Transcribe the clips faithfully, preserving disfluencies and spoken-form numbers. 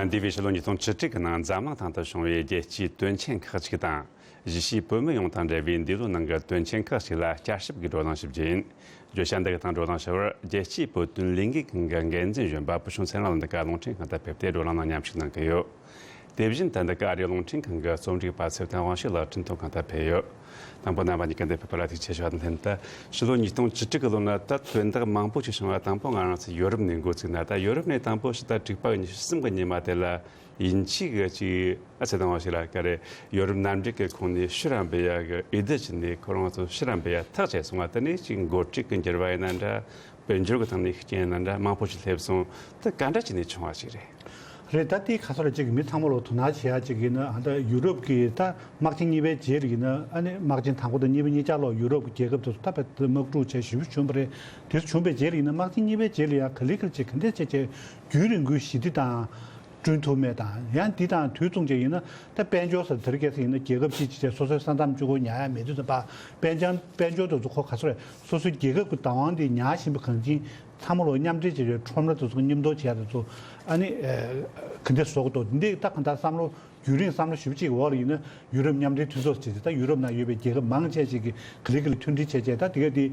འདས་པའི་ཕྱི་ལོ་ཉིས་སྟོང་བཅུ་དྲུག་གི་ནང་འཛམ་གླིང་ཐང་དུ་བྱུང་བའི་རྒྱལ་སྤྱིའི་དོན་ཆེན་ཁག་ཅིག་དང་། གཞིས་བྱེས་བོད་མི་ཡོངས་དང་འབྲེལ་བའི་འདས་ལོ་ནང་གི་དོན་ཆེན་ཁག་ཅིག་ལ་བསྐྱར་ཞིབ་ཀྱི་བགྲོ་གླེང་ཞིབ་རྒྱུ་ཡིན། བརྗོད་བྱ་འདི་གི་སྟེང་བགྲོ་གླེང་ཞུ་བར་རྒྱལ་སྤྱིའི་བོད་དོན་ལས་འགུལ་ཁང་གི་འགན་འཛིན་གཞོན་པ་བུ་ཆུང་ཚེ་རིང་ལགས་འདི་ག་རླུང་འཕྲིན་ཁང་དུ་ཕེབས་ཏེ་བགྲོ་གླེང་ནང་མཉམ་ཞུགས་གནང་གི་ཡོད། དེ་བཞིན་ད་འདི་ག་ཨ་རིའི་རླུང་འཕྲིན་ཁང་གི་རྩོམ་སྒྲིག་པ་ཚེ་བརྟན་དབང་ཕྱུག་ལགས་འཕྲིན་ཐུང་ཁང་དུ་ཕེབས་ཡོད། དང་པོ་རྣམ་པ་གཉིས་ཀ་འདིར་ཕེབས་པ་ལ་ཐུགས་རྗེ་ཆེ་ཞུ་བ་དང་ལྷན་དུ། ཕྱི་ལོ་ཉིས་སྟོང་བཅུ་དྲུག་གི་ལོ་ན་ད་དོན་དག་མང་པོ་ཞིག་བྱུང་བ། དང་པོ་ང་རང་ཚོ་ཡོ་རོབ་ནས་འགོ་བཙུགས་ན། ད་ཡོ་རོབ་ནས་དང་པོ་ཕྱི་ཟླ་དྲུག་པ་གི་ཉི་ཤུ་གསུམ་གི་ཉི་མ་དེ་ལ་དབྱིན་ཇི་གི་ཅིག་ཨ་ཚེ་དང་བ་ཞིག་ལ་ག་རེ་ཡོ་རོབ་མནའ་འབྲེལ་གི་ཁོངས་ནས་ཕྱིར་ར་འབུད་ཡ་གི་འོས་བསྡུ་བྱས་ནས་ཁོ་རང་ཚོ་ཕྱིར་ར་འབུད་ཡ་ཐག་བཅད་སོང་བ། དེ་ནས་ཅིག་འགོ་ཁྲིད་ཀྱི་འགྱུར་བ་ཡིན་ན་འདྲ། དཔལ་འབྱོར་གྱི་ཐོག་ནས་ཤུགས་རྐྱེན་ཡིན་ན་འདྲ། མང་པོ་ཞིག་སླེབས་སོང་། དེ་ག་འདྲ་བྱས་ནས་བྱུང་བ་ཞིག་རེད། རེད། ད་དེ་ག་ས་ལ་ཅིག་མི་ཚང་མ་ལོ་དོ་སྣང་བྱེད་ཡ་ཅིག་ཡིན་ན། ཨ་ད་ཡུ་རོབ་ཀྱི་ད་དམག་ཆེན་གཉིས་པའི་རྗེས་ལ་ཡིན་ན། ཨ་ནི་དམག་ཆེན་དང་པོ་དང་གཉིས་པ་གཉིས་ཆར་ལོ་ཡུ་རོབ་ཀྱི་རྒྱལ་ཁབ་དེ་ཚོ་ད་དཔེ་དམག་འཁྲུག་བྱས་ཞེ་པོ་བྱུང་བ་རེད། དེ་ཚོ་བྱུང་བའི་རྗེས་ལ་ཡིན་ན། དམག་ཆེན་གཉིས་པའི་རྗེས་ལ་ཡང་ག་ལེ་ག་ལེ་ཅིག་ག་འདྲས་བྱས་བྱས་རྒྱུན་རིང་པོའི་ཞི་བདེ་དང་བསྐྲུན་ཐུབ་མེད་དང་། ཡང་འདི་དང་དུས་མཚུངས་ཅིག་ཡིན་ན་ད་དཔལ་འབྱོར་ཟེར་དེ་རིང་ཁ་སང་ཡིན་ན་རྒྱལ་ཁབ་གཅིག་གཅིག་བྱས་སོ་སོའི་ས་མཚམས་གཅིག་པོ་ཉར་ཡ་མེད་དུས་ཙམ་པ། དཔལ་འབྱོར་དཔལ་འབྱོར་དེ་ཚོ་ཁོ་ག་ཚོད་རེད། སོ་སོའི་རྒྱལ་ཁབ་ཀྱི་བདག་དབང་དེ་ཉར་བཞིན་པ་གང་ཅི། ཚང་མ་ལོ་མཉམ་འབྲེལ་བྱས་པའི་ཁྲོམ་ར་དེ་ཚོ་མཉམ་དུ་བྱས་ཡ་དེ་ཚོ། ཨ་ནི་ཨེ་ག་འདྲས་བཟོ་གི་འདུག་འདི་ད་གང་ལྟར་བསམ་བློ་རྒྱུན་རིང་བསམ་བློ་ཞེ་པོ་ཅིག་འོག་ལ་ཡིན་ན། ཡུ་རོབ་མཉམ་འབྲེལ་མཐུན་ཚོགས་ཟེར་ཏེ་ད་ཡུ་རོབ་ནང་ཡོད་པའི་རྒྱལ་ཁབ་མང་ཆེ་ཅིག་གིས་ག་ལེ་ག་ལེ་མཐུན་སྒྲིལ་བྱས་བྱས། ད་དེ་ག་དེ་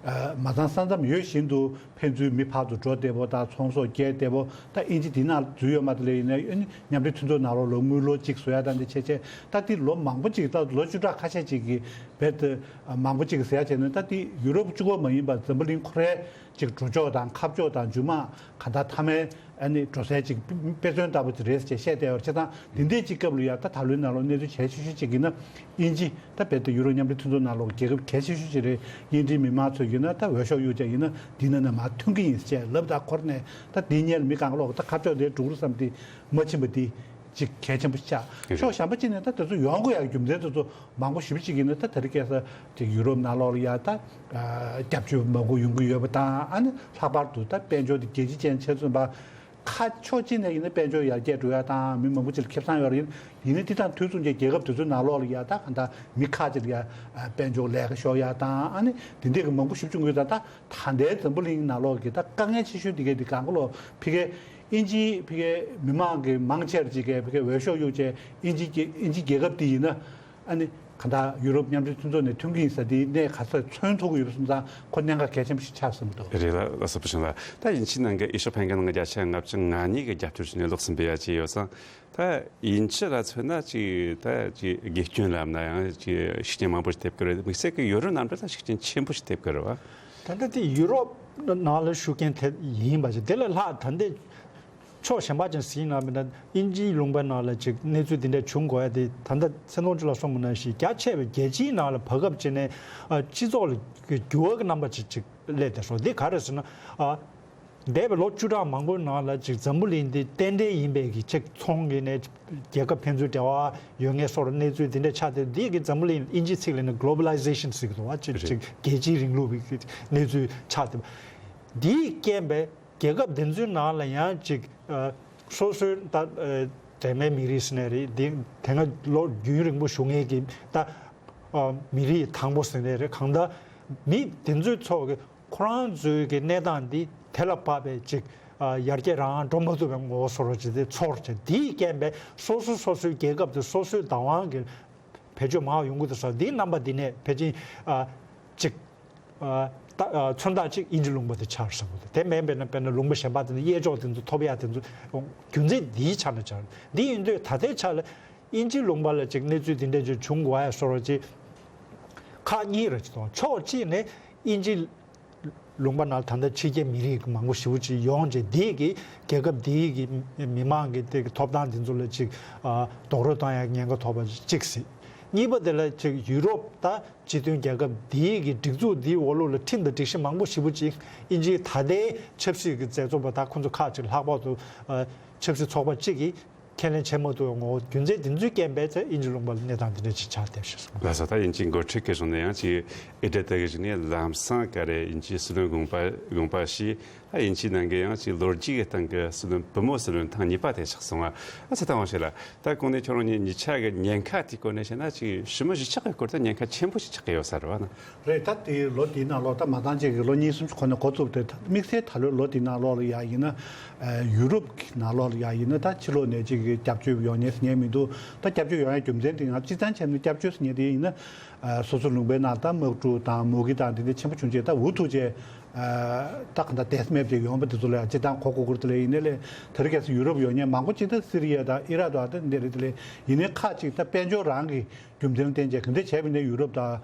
མ་ཚང་ས་མཚམས་ཡོད་བཞིན་དུ་ཕན་ཚུན་མི་ཕར་ཚུར་འགྲོ་བདེ་པོ་དང་། ཚོང་ཟོག་སྐྱེལ་བདེ་པོ། ད་དབྱིན་ཇི་འདི་ནང་འཛུལ་ཡོད་མ་དེ་ལ་ཡིན་ན། ཨ་ནི་མཉམ་འབྲེལ་མཐུན་ཚོགས་ནང་ལོགས་ལ་དངུལ་ལོར་གཅིག་བཟོ་ཡ་དང་དེ་བྱས་བྱས། ད་དེ་ལོ་མང་པོ་ཅིག་ད་ལོ་བཅུ་ཕྲག་ཁ་ཤས་ཅིག་གི་བར་དུ་མང་པོ་ཅིག་ཟེར་ཡ་བྱས་ན། ད་དེ་ཡུ་རོབ་གཅིག་པོ་མ་ཡིན་པར་འཛམ་བུ་གླིང་ཁོ་རའི་ཅིག་འགྲོ་ཕྱོགས་དང་ཁ་ཕྱོགས་དང་མཇུག་མ་ག་ད་མཐའ་མའི་ཨ་ནི་འགྲོ་སའི་ཅིག་དཔེ་མཚོན་ལྟ་བུ་ཅིག་རེད་ཅེས་བཤད་བསྡད་ཡོད་རེད། བྱས་ཙང་འདི་འདྲའི་ཅིག་སྐབས་ལ་ཡ་ད་ད་ལོའི་ནང་ལོགས་གནས་ཚུལ་གལ་ཆེ་ཤོས་ཅིག་ཡིན་ན། དབྱིན་ཇི་ད་རྦད་དེ་ཡུ་རོབ་མཉམ་འབྲེལ་མཐུན་ཚོགས་ནང་ལོགས་རྒྱལ་ཁབ་གལ་ཆེ་ཤོས་ཅིག་རེད། དབྱིན་ཇིའི་མི་མང་ཚོ་ཡིན་ན་ད་འོས་ཤོག་གཡུག་བྱས་ཡིན་ན་འདི་ནང་ནས་མར་ཐོན་གྱི་ཡིན་ཅེས་ལབ། ད་འཁོར་ནས་ད་འདི་སྔོན་ལ་མི་གང་ག་ལོག་ད་ཁ་ཕྱོགས་དེ་འགྲོ་གི་རེད་བསམ་སྟེ་མ་ཕྱིན་པ་འདི་ཅིག་གལ་ཆེན་པོ་ཆགས། ཕྱོགས་གཞན་པ་ཅིག་ནས་ད་དེ་ཚོ་ཡོང་དགོས་ཡག་རྒྱུ་མཚན་དེ་ཚོ་མང་པོ་ཞེ་པོ་ཅིག་ཡིན་ན། ད་དེ་རིང་ཁ་སང་དེ་ཡུ་རོབ་ནང་ལོགས་ལ་ཡ་ད་ཨ་སྐྱབས་བཅོལ་མང་པོ་ཡོང་གི་ཡོད་པ་དང་། ཨ་ནི་ལྷག་པར་དུ་ད་དཔལ་འབྱོར་དེ་རྒྱལ་སྤྱི་ཅན་ཆགས་ཚུན་པ། ཁ་ཕྱོགས་གཅིག་ནས་ཡིན་ན་དཔལ་འབྱོར་ཡར་རྒྱས་འགྲོ་ཡ་དང་མི་མང་པོ་ཅིག་ལ་ཁེ་བཟང་ཡོད་རེད། ཡིན་ན་དེ་དང་དུས་མཚུངས་ཀྱི་རྒྱལ་ཁབ་དེ་ཚོའི་ནང་ལོགས་ལ་ཡ་ད་གང་ལྟར་མི་ཁག་ཅིག་ལ་ཡ་དཔལ་འབྱོར་ལས་ཀ་ཤོར་ཡ་དང་། ཨ་ནི་དེ་འདྲས་ཀྱི་མང་པོ་ཞེ་པོ་ཅིག་ཡོང་གི་ཡོད། ད་ད་ལྟའི་འཛམ་བུ་གླིང་ནང་ལོགས་ཀྱི་ད་དཀའ་ངལ་ཆེ་ཤོས་དེ་གའི་དེ་གང་ག་ལོ་ཕ་གིའི་དབྱིན་ཇིའི་ཕ་གིའི་མི་མང་གི་མང་ཆེ་བ་ཅིག་གིས་ཕ་གིའི་འོས་ཤོག་གཡུགས་བྱས་དབྱིན་ཇི་རྒྱལ་དབྱིན་ཇི་རྒྱལ་ཁབ་དེ་ཡིན་ན། ཨ་ནི་གང་ལྟར་ཡུ་རོབ་མཉམ་འབྲེལ་མཐུན་ཚོགས་ནས་ཐོན་གྱི་ཡིན་ཟེར་དེའི་གནས་ག་ས་མཚོན་ཐུབ་ཀྱི་ཡོད་པ་སོང་ཙང་ཁོ་གནད་འགག་གལ་ཆེན་པོ་ཞིག་ཆགས་བསམ་གྱི་འདུག་རེད་ལ། ལགས་སོ། བུ་ཆུང་ལགས། ད་དབྱིན་ཇིའི་ནང་གི་ཨེ་ཤ་ཡ་ཕན་ཁང་ནང་གི་བརྒྱ་ཆ་ལྔ་བཅུ་ང་གཉིས་ཀྱི་རྒྱབ་སྐྱོར་བྱས་ནས་ལོག་ཟིན་པའི་ཡ་ཅིག་ཡོད་ཙང་། ད་དབྱིན་ཇི་ལ་མཚོན་ན་ཅིག་ད་ཅིག་དགེ་སྐྱོན་ལབ་ན་ཡང་ཅིག་ཤུགས་རྐྱེན་མང་པོ་ཞིག་ཐེབས་ཀྱི་རེད། དམིགས་བསལ་གྱི་ཡོ་རོབ་ནང་འདྲ་ད་ཤུགས་རྐྱེན་ཆེན་པོ་ཞིག་ཐེབས་ཀྱི་རེད་བ། ད་ལྟ་དེ་ཡུ་རོབ་ནང་ལ་ཤུགས་རྐྱེན་ཐེབས་ཡིན་པ་ཞིག་དེ་ལས་ལྷག་ད་ལྟའི་ཕྱོགས་གཞན་པ་ཅན་ཟིན་ན་མིན་ན། དབྱིན་ཇིའི་ལུང་པ་ནང་ལ་ཅིག་གནས་ཚུལ་འདི་འདྲ་བྱུང་དགོས་ཡ་དེ། ད་ལྟ་ཚེ་ཐར་ཕྱུག་ལགས་གསུངས་པ་ནང་བཞིན་རྒྱ་ཆེ་བའི་རྒྱལ་སྤྱིའི་ནང་ལ་བར་སྐབས་ཅིག་ནས་ཨ་སྤྱི་ཚོགས་ལ་འགྱུར་བ་གི་རྣམ་པ་ཅིག་ཅིག་སླེབས་བསྡད་སོང་། འདི་ག་རེ་ཟེར་ན། ཨ་འདས་པའི་ལོ་བཅུ་ཕྲག་མང་པོའི་ནང་ལ་ཅིག་འཛམ་བུ་གླིང་འདི་རྟེན་འབྲེལ་ཡིན་པའི་གི་ཅིག་ཚོང་གི་ནས་རྒྱལ་ཁབ་ཕན་ཚུན་འབྲེལ་བ་ཡོད་མཁན་སོགས་གནས་ཚུལ་འདི་འདྲ་ཆགས་ཏེ། འདི་གི་འཛམ་བུ་གླིང་དབྱིན་ཇིའི་ཚིག་ལ་ནི་གོ་ལོ་བ་ལའི་ཟེ་ཤན་ཟེར་གི་འདུག་བ། ཅིག་རེད། ཅིག་རྒྱལ་སྤྱིའི་རིང་ལུགས་ཀྱི་གནས་ཚུལ་ཆགས་ཏེ། འདིའི་རྐྱེན་པས། རྒྱལ་ཁབ་དེ་ཚོའི་ནང་ལ་ཡང་ཅིག་ཨ་སོ་སོའི་ད་ཨ་འདྲ་མིན་མི་རིགས་ཟེར་ནའི་རེད། དེ་དེ་སྔ་ལོ་རྒྱུན་རིང་པོ་བཞུགས་མཁན་གྱི་ད་ཨ་མི་རིགས་དང་པོ་ཟེར་ནའི་རེད། གང་ལྟར་མི་དེ་ཚོའི་ཚོགས་ཀྱི་ཁོ་རང་ཚོའི་གི་གནས་སྟངས་འདི་དེ་ལ་བབས་པའི་ཅིག་ཨ་ཡར་རྒྱས་རང་འགྲོ་མ་ཐུབ་པའི་ངོ་བོ་བཟོ་འདྲ་ཅིག་དེ་ཚོར་བྱས། དེའི་རྐྱེན་པས་སོ་སོ་སོ་སོའི་རྒྱལ་ཁབ་དེ་སོ་སོའི་བདག་དབང་གི་བེད་སྤྱོད་མང་བ་ཡོང་གི་འདུག་ཟེར། འདིའི་རྣམ་པ་འདི་ནས་ཕལ་ཆེར་ཨ་ཅིག་ཨ་ད་ཨ་མཚོན་རྟགས་གཅིག་དབྱིན་ཇི་ལུང་པ་དེ་ཆགས་སོང་གི་འདུག་དེ་མིན་པ་ན་དཔེར་ན་ལུང་པ་གཞན་པ་དེ་ནས་གཡས་ཕྱོགས་དེ་ཚོ་ཐོབ་ཡག་དེ་ཚོ་རྒྱུ་མཚན་འདིའི་ཆ་ནས་ཆགས། འདི་ཡིན་དུས་ད་ལྟའི་ཆ་ལ་དབྱིན་ཇི་ལུང་པ་ལ་ཅིག་གནས་ཚུལ་འདི་འདྲ་ཅིག་བྱུང་དགོས་ཡ་བཟོ་འདྲ་ཅིག་ཁག་གཉིས་རེད་ཅིག་དང་། ཕྱོགས་གཅིག་ནས་དབྱིན་ཇི་ལུང་པ་ནང་ད་ལྟ་ཕྱི་རྒྱལ་མི་རིགས་མང་པོ་ཞེ་པོ་ཅིག་ཡོང་བྱས། འདི་གི་རྒྱལ་ཁབ་འདིའི་གི་མི་མང་གི་དེ་གི་ཐོབ་ཐང་དེ་ཚོ་ལ་ཅིག་ཨ་རྡོག་རོལ་གཏོང་ཡ་ཉེན་ཁ་ཐོབ་པ་གཅིག་ཟིན། གཉིས་པ་དེ་ལ་ཅིག་ཡུ་རོབ་ད་སྤྱི་མཐུན་རྒྱལ་ཁབ་འདིའི་གི་སྒྲིག་འཛུགས་འདིའི་འོག་ལོགས་ལ་ཁྲིམས་དང་སྒྲིག་གཞི་མང་པོ་ཞེ་པོ་ཅིག་དབྱིན་ཇིའི་ད་ལྟའི་ཆབ་སྲིད་ཀྱི་མཛད་གཙོ་པ་ད་ཁོ་ཚོ་ཁག་ཅིག་ལྷག་པར་དུ་ཨ་ཆབ་སྲིད་ཚོགས་པ་གཅིག་གིས་ ཁས་ལེན་བྱེད་མ་ཐུབ་པའི་ངོ་བོ་རྒྱུ་མཚན་དེ་ཚོའི་རྐྱེན་པས་ཚེ་དབྱིན་ཇི་ལུང་པ་ལ་གནས་སྟངས་དེ་འདྲ་ཅིག་ཆགས་བསྡད་ཤག་གསུངས། ལགས་སོ། ད་དབྱིན་ཇིའི་འགོ་ཁྲིད་ཀྱི་གཞུང་ནས་ཡང་ཅིག་ཨེ་འདྲ་ལྟ་གི་ཞིག་ནས་ལམ་སང་ག་རེ་དབྱིན་ཇིའི་སྲིད་བློན་དགོངས་པ་དགོངས་པ་བཞེས། ད་དབྱིན་ཇིའི་ནང་གི་ཡང་ཅིག་ལོ་རྒྱུས་ཀྱི་སྟེང་གི་སྲིད་བློན་བུ་མོ་སྲིད་བློན་ཐེངས་གཉིས་པ་དེ་ཆགས་སོང་བ། ཨ་ཙི་ད་ཝང་ཧྲི་ལགས། ད་གོང་ནས་ཁྱོད་རང་གཉིས་གཉིས་ཆ་གི་ཉེན་ཁ་དེའི་སྐོར་ནས་བཤད་ན་ཅིག་ཞི་མོ་གཞིས་ཆགས་ཀྱི་སྐོར་དུ་ཉེན་ཁ་ཆེན་པོ་ཞིག་ཆགས་ཀྱི་ཡོད་ས་རེད་བ་ན། རེད། ད་དེ་ལོ་དེའི་ནང་ལོགས་ད་མ་བཏང་ཅིག་གི་ལོ་གཉིས་གསུམ་ཅིག་གོང་ནས་འགོ་བཙུགས་ཏེ་ད་དམིགས་བསལ་ད་ལོའི་ལོ་དེའི་ནང་ལོགས་ལ་ཡ་ཡིན་ན། ཨ་ཡུ་རོབ་ཀྱི་ནང་ལོགས་ལ་ཡ་ཡིན་ན་ད་ཕྱི་ལོགས་ནས་ཅིག་གི་སྐྱབས་བཅོལ་ཡོང་མཁན་ཟེར་མཁན་མི་འདུག་ད་སྐྱབས་བཅོལ་ཡོང་ཡ་རྒྱུ་མཚན་དེ་ང་སྤྱིར་བཏང་བྱས་ན་སྐྱབས་བཅོལ་ཟེར་མཁན་དེ་ཡིན་ན། ཨ་སོ་སོ་ལུང་པའི་ནང་ད་དམག་འཁྲུག་དང་མུ་གེ་དང་དེ་འདྲ་ཆེན་པོ་བྱུང་རྗེས་ད་འུ་ཐུག་རྗེས། ཨ་ད་གང་ལྟར་དེ་སྨད་དེ་ཡོང་བ་དེ་ཚོ་ལ་ཡང་སྤྱིར་བཏང་གོ་དགོས་ཀྱི་རེད། དེ་ལས་ཡིན་ནའི་ལས་དེ་རིང་ཁ་སང་ཡུ་རོབ་ཡོང་མཁན་མང་པོ་ཅིག་ད་སི་རི་ཡ་དང་ཨི་རག་དང་དེ་འདྲ་རེད། དེ་ལས་ཡིན་ནའི་ཁག་ཅིག་ད་དཔལ་འབྱོར་རང་གི་རྒྱུ་མཚན་བརྟེན་བྱས་ག་འདྲ་བྱས་པ་ཡིན་ནའི་ཡུ་རོབ་དང་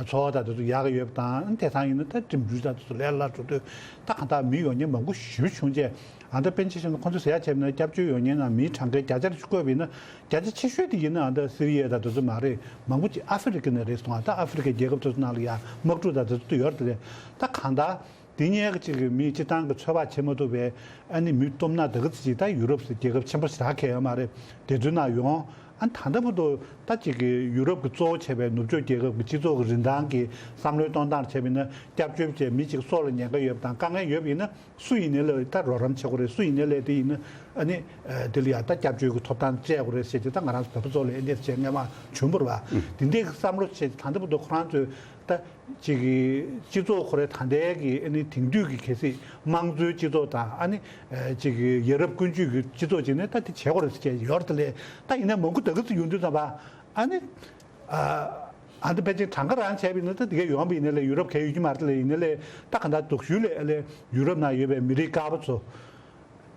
འཚོ་བ་དང་དེ་ཚོ་ཡག་གི་ཡོད་པ་དང་། དེང་སང་ཡིན་ན་ད་འགྲིམ་འགྲུལ་དང་དེ་ཚོ་ལས་སླ་འགྲོ་དུས་ད་གང་ལྟར་མི་ཡོང་མཁན་མང་པོ་ཞེ་པོ་བྱུང་རྗེས། ཨ་ད་དཔེར་ན་ཆ་བཞག་ན་ཁོང་ཚོས་ཟེར་ཡ་བྱས་པ་ན་སྐྱབས་བཅོལ་ཡོང་མཁན་ནང་མིའི་གྲངས་ཀའི་བརྒྱ་ཆ་ལ་བཀོད་པ་ཡིན་ན་བརྒྱ་ཆ་ཆེ་ཤོས་དེ་ཡིན་ན་ཨ་ད་སི་རི་ཡ་དང་དེ་ཚོ་མ་རེད། མང་པོ་ཅིག་ཨ་ཧྥེ་རི་ཁ་ནས་རེད་སོང་། ཨ་ད་ཨ་ཧྥེ་རི་ཁའི་རྒྱལ་ཁབ་དེ་ཚོ་ནང་ལ་ཡ་དམག་འཁྲུག་དང་དེ་ཚོ་ཡོད་རེད། དེ་ལས་ད་གང་ལྟར། དེ་སྔོན་གྱི་ཅིག་གི་མི་སྤྱིར་བཏང་གི་ཚོད་དཔག་བྱེད་མ་ཐུབ་པའི་ཨ་ནི་མི་སྟོབས་ན་དེ་ག་ཚོད་ཅིག་ད་ཡུ་རོབ་ཟེར་རྒྱལ་ཁབ་ཆེན་པོ་ཞེ་དྲག་གང་ཡང་ཡོད་མ་རེད། དེ་ཚོའི་ནང་ཡོང་། ཨ་ད་ལྟ་བར་དུ་ད་ཅིག་གི་ཡུ་རོབ་ཀྱི་གཙོ་བོ་བྱས་པའི་ནུབ་ཕྱོགས་རྒྱལ་ཁབ་ཀྱི་སྤྱི་ཚོགས་ཀྱི་རིན་ཐང་གི་བསམ་བློའི་གཏོང་སྟངས་བྱས་པ་ཡིན་ན། སྐྱབས་བཅོལ་བྱས་མི་གཅིག་སྲོག་ལ་ཉེན་ཁ་ཡོད་པ་དང་དཀའ་ངལ་ཡོད་པ་ཡིན་ན་སུ་ཡིན་ནའི་ལས་ད་རོགས་རམ་བྱེད་དགོས་རེད། སུ་ཡིན་ནའི་ལས་དེ་ཡིན་ན་ཨ་ནི་དེ་ལ་ཡ་ད་སྐྱབས་བཅོལ་གྱི་ཐོབ་ཐང་སྤྲད་དགོས་རེད་ཟེར་གྱི་ད་ང་རང་ཚོ་བོད་པ་ཚོ་ལ་ཨེ་འདྲས་བྱས་ངས་མ་བྱུང་བ་རེད་བ། དེ་འདྲས་ཀྱི་བསམ་བློ་བྱས་ད་ལྟ་བར་དུ་ཁོ་རང་ཚོས་ད། ཅིག་གི་སྤྱི་ཚོགས་ཁོ་རའི་ད་ལྟའི་གི་ཨ་ནི་དེང་དུས་ཀྱི་གལ་སྲིད་དམངས་གཙོའི་སྤྱི་ཚོགས་དང་ཨ་ནི་ཨ་ཅིག་གི་ཡ་རབས་ཀུན་སྤྱོད་ཀྱི་སྤྱི་ཚོགས་ཅིག་ནས་ད་དེ་བྱེད་དགོས་རེད་ཟེར་བྱས་ཡོད་རེད། དེ་ལས་ད་ཡིན་ན་མང་པོ་ད་ག་ཚོད་ཡོང་དུས་ཙམ་པ་ཨ་ནི་ཨ་ཨ་ནི་ཕལ་ཆེར་གྲངས་ཀ་རང་བྱས་པ་ཡིན་ན་ད་དེ་ག་ཡོང་བ་ཡིན་ནའི་ལས་ཡུ་རོབ་ག་ཡོད་ཀྱི་མ་རེད། དེ་ལས་ཡིན་ནའི་ལས་ད་ག་ད་སྡུག་ཤོས་ལས་ཨ་ལས་ཡུ་རོབ་ནང་ཡོད་པའི་མི་རིགས་དཀར་པོ་ཚོ།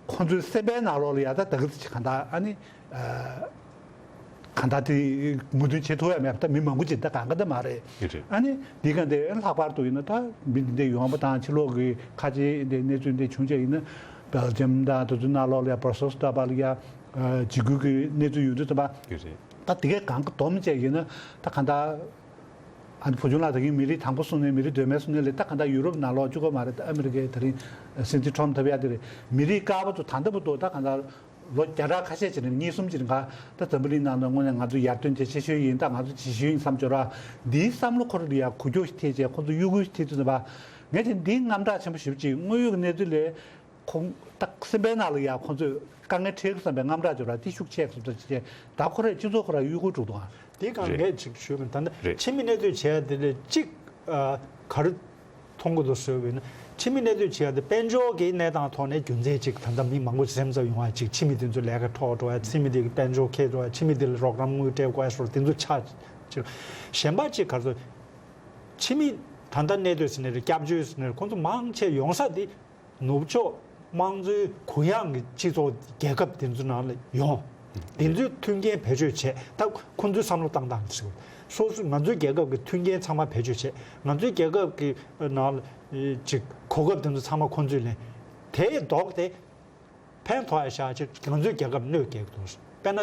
ཁོང་ཚོའི་སེམས་པའི་ནང་ལོགས་ལ་ཡ་ད་ད་གི་ཚེ་གང་ལྟར་ཨ་ནི་ཨ་གང་ལྟར་དེ་ངོས་འཛིན་བྱེད་ཐུབ་ཡ་མེད་པ་ད་མི་མང་པོ་ཅིག་ད་གང་ག་ད་མ་རེད། རེད། ཨ་ནི་འདི་ག་འདི་ལྷག་པར་དུ་ཡིན་ན་ད་མི་འདི་འདྲ་ཡོང་བ་དང་ཕྱི་ལོགས་ཀྱི་ཁ་ཆེ་འདི་གནས་ཚུལ་འདི་བྱུང་བྱས་ཡིན་ན་སྦེལ་ཇམ་དང་དེ་ཚོའི་ནང་ལོགས་ལ་ཡ་བྷར་སེལ་སི་ལྟ་བ་ལ་ཡ་ཨ་འཇིགས་སྐུལ་གྱི་གནས་ཚུལ་ཡོང་དུས་ཙམ་པ། རེད། ད་དེ་གའི་གང་ག་སྡོམ་བྱས་ཡིན་ན་ད་གང་ལྟར། ཨ་ནི་བུ་ཆུང་ལགས་ད་གིན་མི་རིགས་དང་པོ་གསུངས་ནས་མི་རིགས་གདོད་མའི་གསུངས་ནས་ལས་ད་གང་ལྟར་ཡུ་རོབ་ནང་ལོགས་གཅིག་པོ་མ་རེད། ད་ཨ་མི་རི་ཀའི་ད་རིང་སྲིད་འཛིན་ཁྲོམ་ཐོབ་ཡ་དེ་རེད། མི་རིགས་དཀར་པོ་ཚོ་ད་ལྟ་བར་དུ་ད་གང་ལྟར་ལོ་བརྒྱ་ཕྲག་ཁ་ཤས་ཅིག་རིང་གཉིས་གསུམ་ཅིག་རིང་ག་ད་འཛམ་བུ་གླིང་ནང་ལ་དངོས་གནས་ང་ཚོ་ཡར་ཐོན་ཆེ་ཤོས་ཡིན། ད་ང་ཚོ་ཇེ་ཤོས་ཡིན་བསམ་བྱོས་ར། འདིའི་བསམ་བློ་ཁོ་རང་ལ་ཡ་འགུལ་སྐྱོད་ཞིག་ཐེབས་བྱས་ཁོ་ཚོ་གཡོ་འགུལ་ཞིག་ཐེབས་དུས་ཙམ་པ། ངས་ཀྱང་འདི་དངངས་སྐྲག་ཆེན་པོ་ཞེ་པོ་ཅིག་དངོས་ཡོད་ཀྱི་གནས་ཚུལ་ལས། ཁོང་ད་སེམས་པའི་ནང་ལ་ཡང་ཁོང་ཚོས་དཀའ་ངལ་འཕྲད་ཀྱི་བསམ་པའི་དངངས་སྐྲག་ཅིག་ར་དེ་ཤུགས་ཆེ་སོང་ཙང་ཅི་བྱས་ད་ཁོ་རའི་སྤྱི་ཚོགས་ཁོ་ར་གཡོ་འགུལ་འགྲོ་འདུག་ཨ། དེ་གང་རེད། ངས་ཅིག་ཞུས་པ་ད་ནི་རེད། ཕྱི་མི་གནས་སྡོད་བྱས་དེ་ལས་གཅིག་ཨ་ག་རེ་མཐོང་གི་འདུག་ཟེར་བས་ན། ཕྱི་མི་གནས་སྡོད་བྱས་དེ་དཔལ་འབྱོར་གྱི་གནས་སྟངས་ཐོག་ནས་རྒྱུ་མཚན་ཅིག་ད་ལྟ་མི་མང་པོ་ཅིག་སེམས་འཚབ་ཡོང་བ་ཅིག་ཕྱི་མི་དེ་ཚོ་ལས་ཀ་འཕྲོག་འགྲོ་བ། ཕྱི་མི་དེ་གི་དཔལ་འབྱོར་ཁེ་འགྲོ་བ། ཕྱི་མི་དེ་ལ་རོགས་རམ་དངུལ་སྤྲད་དགོས་སོགས་དེ་ཚོ་ཆགས་ཅིག་གཞན་པ་ཅིག་ག་རེ་ཟེར། ཕྱི་མི་ད་ལྟ་གནས་སྡོད་ཟེར་ནས་རེད། སྐྱབས་བཅོལ་ཟེར་ནས་རེད། ཁོང་ཚོ་མང་ཆེ་ཡོང་ས་དེ། ནུབ་ཕྱོགས་དམངས་གཙོའི་གུ་ཡངས་ཀྱི་སྤྱི་ཚོགས་རྒྱལ་ཁབ་དེ་ཚོའི་ནང་ལ་ཡོང་། དེ་ཚོའི་མཐུན་རྐྱེན་བེད་སྤྱོད་བྱས། ད་ཁོང་ཚོའི་བསམ་བློ་བཏང་སྟངས་དེ་ཞིག་སོ་སོ་ང་ཚོའི་རྒྱལ་ཁབ་ཀྱི་མཐུན་རྐྱེན་ཚང་མ་བེད་སྤྱོད་བྱས། ང་ཚོའི་རྒྱལ་ཁབ་ཀྱི་ནང་ལ་ཅིག་གོ་སྐབས་དེ་ཚོ་ཚང་མ་ཁོང་ཚོས་ལེན། དེ་ལྡོག་སྟེ་ཕན་ཐོགས་ཡ་བཞག་ཅིག་ང་ཚོའི་རྒྱལ་ཁབ་གནོད་སྐྱེལ་གྱི་འདུག་དཔེར་ན།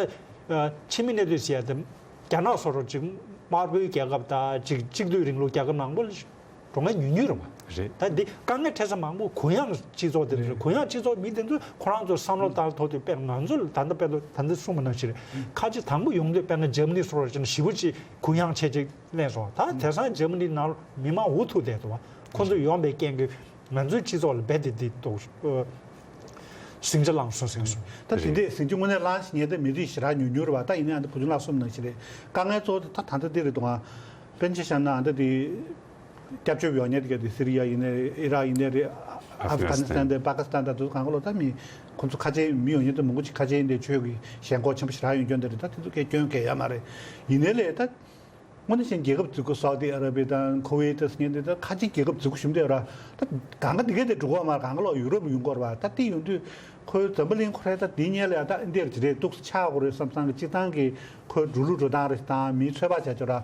ཨ་ཕྱི་མི་གནས་སྡོད་ཟེར་ཡ་དེ་རྒྱ་ནག་སོགས་རུ་ཅིག་དམར་པོའི་རྒྱལ་ཁབ་དང་ཅིག་གཅིག་སྡུད་རིང་ལུགས་རྒྱལ་ཁབ་མང་པོ་ལ་འགྲོ་མཁན་ཉུང་ཉུང་རེད་མ། རེད། ད་འདི་དཀའ་ངལ་འཕྲད་ས་མང་པོ་གུ་ཡངས་སྤྱི་ཚོགས་དེ་ཚོ་རེད། གུ་ཡངས་སྤྱི་ཚོགས་མི་དེ་ཚོ་ཁོ་རང་ཚོ་བསམ་བློ་བཏང་ཐུབ་དུས་དཔེར་ང་ཚོ་ལ་ད་ལྟ་དཔེ་ད་ལྟ་གསུངས་པ་ནང་བཞིན་རེད། ཁ་ཆེ་དང་པོ་ཡོང་དུས་དཔེར་ན་འཇར་མ་ནི་སོགས་རུ་ཅིག་ཞེ་པོ་ཅིག་གུ་ཡངས་ཆེ་ཅིག་ལེན་སོང་། ད་དེང་སང་འཇར་མ་ནི་ནང་མི་མང་འུ་ཐུག་བསྡད་འདུག་ཁོ་ཚོ་ཡོང་པའི་རྐྱེན་གྱིས་ང་ཚོའི་སྤྱི་ཚོགས་ལ་རྦད་དེ་འདི་གཏོགས་ཟིང་ཆ་ལངས་སོང་ཟེར་སོང་། ད་དེ་འདྲས་ཟིང་ཆ་དངོས་གནས་ལངས་ཤེས་མཁན་དེ་མི་རིགས་ཞེ་དྲག་ཉུང་ཉུང་རེད་བ། ད་ཡིན་ནའི་ཨ་འདི་བུ་ཆུང་ལགས་གསུངས་ནང་བཞིན་རེད། དཀའ་ངལ་གཙོ་བོ་དེ་ད་ད་ལྟ་འདི་རེད་འདུག་ཨ། དཔེར་ན་ཆ་བཞག་ན་ཨ་འདི་དེ་སྐྱབས་བཅོལ་ཡོང་མཁན་དེ་ག་དེ་སི་རི་ཡ་ཡིན་ནའི་རེད། ཨི་རག་ཡིན་ནའི་རེད། ཨབ་གྷ་ནི་སི་ཐན་དང་པ་ཀི་སི་ཐན་དང་དེ་ཚོ་གང་ག་ལོ་ད་མི་ཁོང་ཚོ་ཁ་ཆེ་མི་ཡོང་མཁན་དེ་མང་པོ་ཅིག་ཁ་ཆེ་ཡིན་དེ་ཆོས་ཀྱི་ཞེན་ཁོག་ཆེན་པོ་ཞེ་དྲག་ཡོང་རྐྱེན་དེ་རེད། ད་དེ་ཚོ་སྐད་སྐྱོན་གང་ཡང་མ་རེད། ཡིན་ནའི་ལས་ད། དངོས་གནས་བྱས་ན་རྒྱལ་ཁབ་རྫིག་པོ་སའུ་ཏི་ཨ་ར་བི་དང་ཁུ་ཝེ་ཏི་ཟེར་མཁན་དེ་ད་ཁ་ཆེ་རྒྱལ་ཁབ་རྫིག་པོ་ཞིག་འདུག་ར། ད་གང་ག་འདི་གས་དེ་འགྲོ་གི་མ་རེད། གང་ག་ལོག་ཡུ་རོབ་ཡོང་གི་རེད་བ། ད་དེ་ཡོང་དུས་ཁོའི་འཛམ་བུ་གླིང་ཁོ་རའི་ད་འདི་སྔོན་ལ་ཡ་ད་འདིར་ཅི་རེད་འདུག་སེ་ཆགས་དགོས་རེད་བསམ་བསམ་གི་སྤྱིར་བཏང་གི་ཁོའི་འགྲོ་ལུགས་འགྲོ་སྟངས་རེད་དང་མིའི་ཚོད་དཔག་བྱ་ཆོག་ར།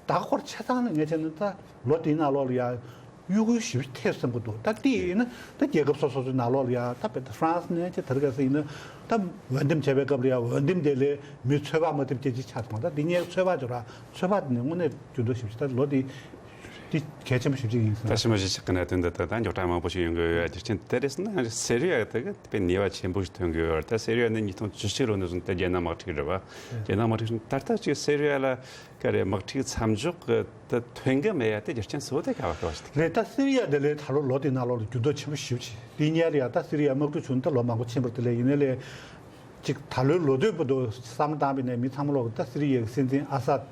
ད་ཁོར་ཆ་ཚང་ནས་ངས་བྱས་ན་ད་ལོ་དེའི་ནང་ལོགས་ལ་ཡ། གཡོ་འགུལ་ཞེ་པོ་ཐེབས་སོང་གི་འདུག་ད་དེ་ཡིན་ན་ད་རྒྱལ་ཁབ་སོ་སོ་སོའི་ནང་ལོགས་ལ་ཡ་ད་བལ་ཧྥ་རན་སི་ནས་ཅིག་དེར་ག་ཟེ་ཡིན་ན་ད་འོས་འདེམས་བྱས་པའི་སྐབས་ལ་ཡ་འོས་འདེམས་དེ་ལས་མི་ཚོད་དཔག་མ་ཐེབས་སྐད་ཆ་ཆགས་སོང་། ད་འདི་ངའི་ཚོད་དཔག་ཅིག་ར་ཚོད་དཔག་དེ་ནི་དངོས་གནས་འགྱུར་ལྡོག་ཞེ་པོ་ཅིག་ད་ལོ་དེ་ གལ་ཆེན་པོ་ཞེ་པོ་ཅིག་ཡིན་ཟེར། ད་ཕྱི་མ་གཞི་ཆགས་ཀྱི་ན་དོན་དུ་ད་ད་མགྱོགས་དྲགས་མང་པོ་ཞིག་ཡོང་གི་ཡོད། རྒྱུ་རྐྱེན་དེ་རེད་ཟེར་ན་སི་རི་ཡ་དེ་གི་དཔེ་ནུས་པ་ཆེན་པོ་ཞིག་ཐོན་གི་ཡོད་རེད། ད་སི་རི་ཡ་ནི་ཉིས་སྟོང་བཅུ་གཅིག་ལོ་ནས་བཟུང་སྟེ་རྒྱལ་ནང་དམག་འཁྲུག་རེད་བ། རྒྱལ་ནང་དམག་འཁྲུག་ད་ལྟ་ཅིག་སི་རི་ཡ་ལ་ག་རེ་དམག་འཁྲུག་མཚམས་འཇོག་གི་ད་ཐོན་གི་མེད་ཡ་དེ་རྒྱུ་རྐྱེན་གཙོ་བོ་དེ་ག་བ་ག་བ་ཞིག་རེད། ད་སི་རི་ཡ་དེ་ལས་ད་ལོ་ལོ་དེ་ནང་ལོགས་ལ་འགྱུར་ལྡོག་ཆེན་པོ་ཞེ་པོ་ཅིག་དེ་ཉེ་རེད་ཡ། ད་སི་རི་ཡ་དམག་འཁྲུག་བྱུང་ད་ལོ་མང་པོ་ཕྱིན་པ་རེད། དེ་ལས་ཡིན་ནའི་ལས། ཅིག་ད་ལོའི་ལོ་སྟོད་བར་དུ་བསམ་བློ་བཏང་བ་ཡིན་ན་མི་ཚང་མ་ལོག་གི་ད་སི་རི་ཡའི་སྲིད་འཛིན་ཨ་སཱད།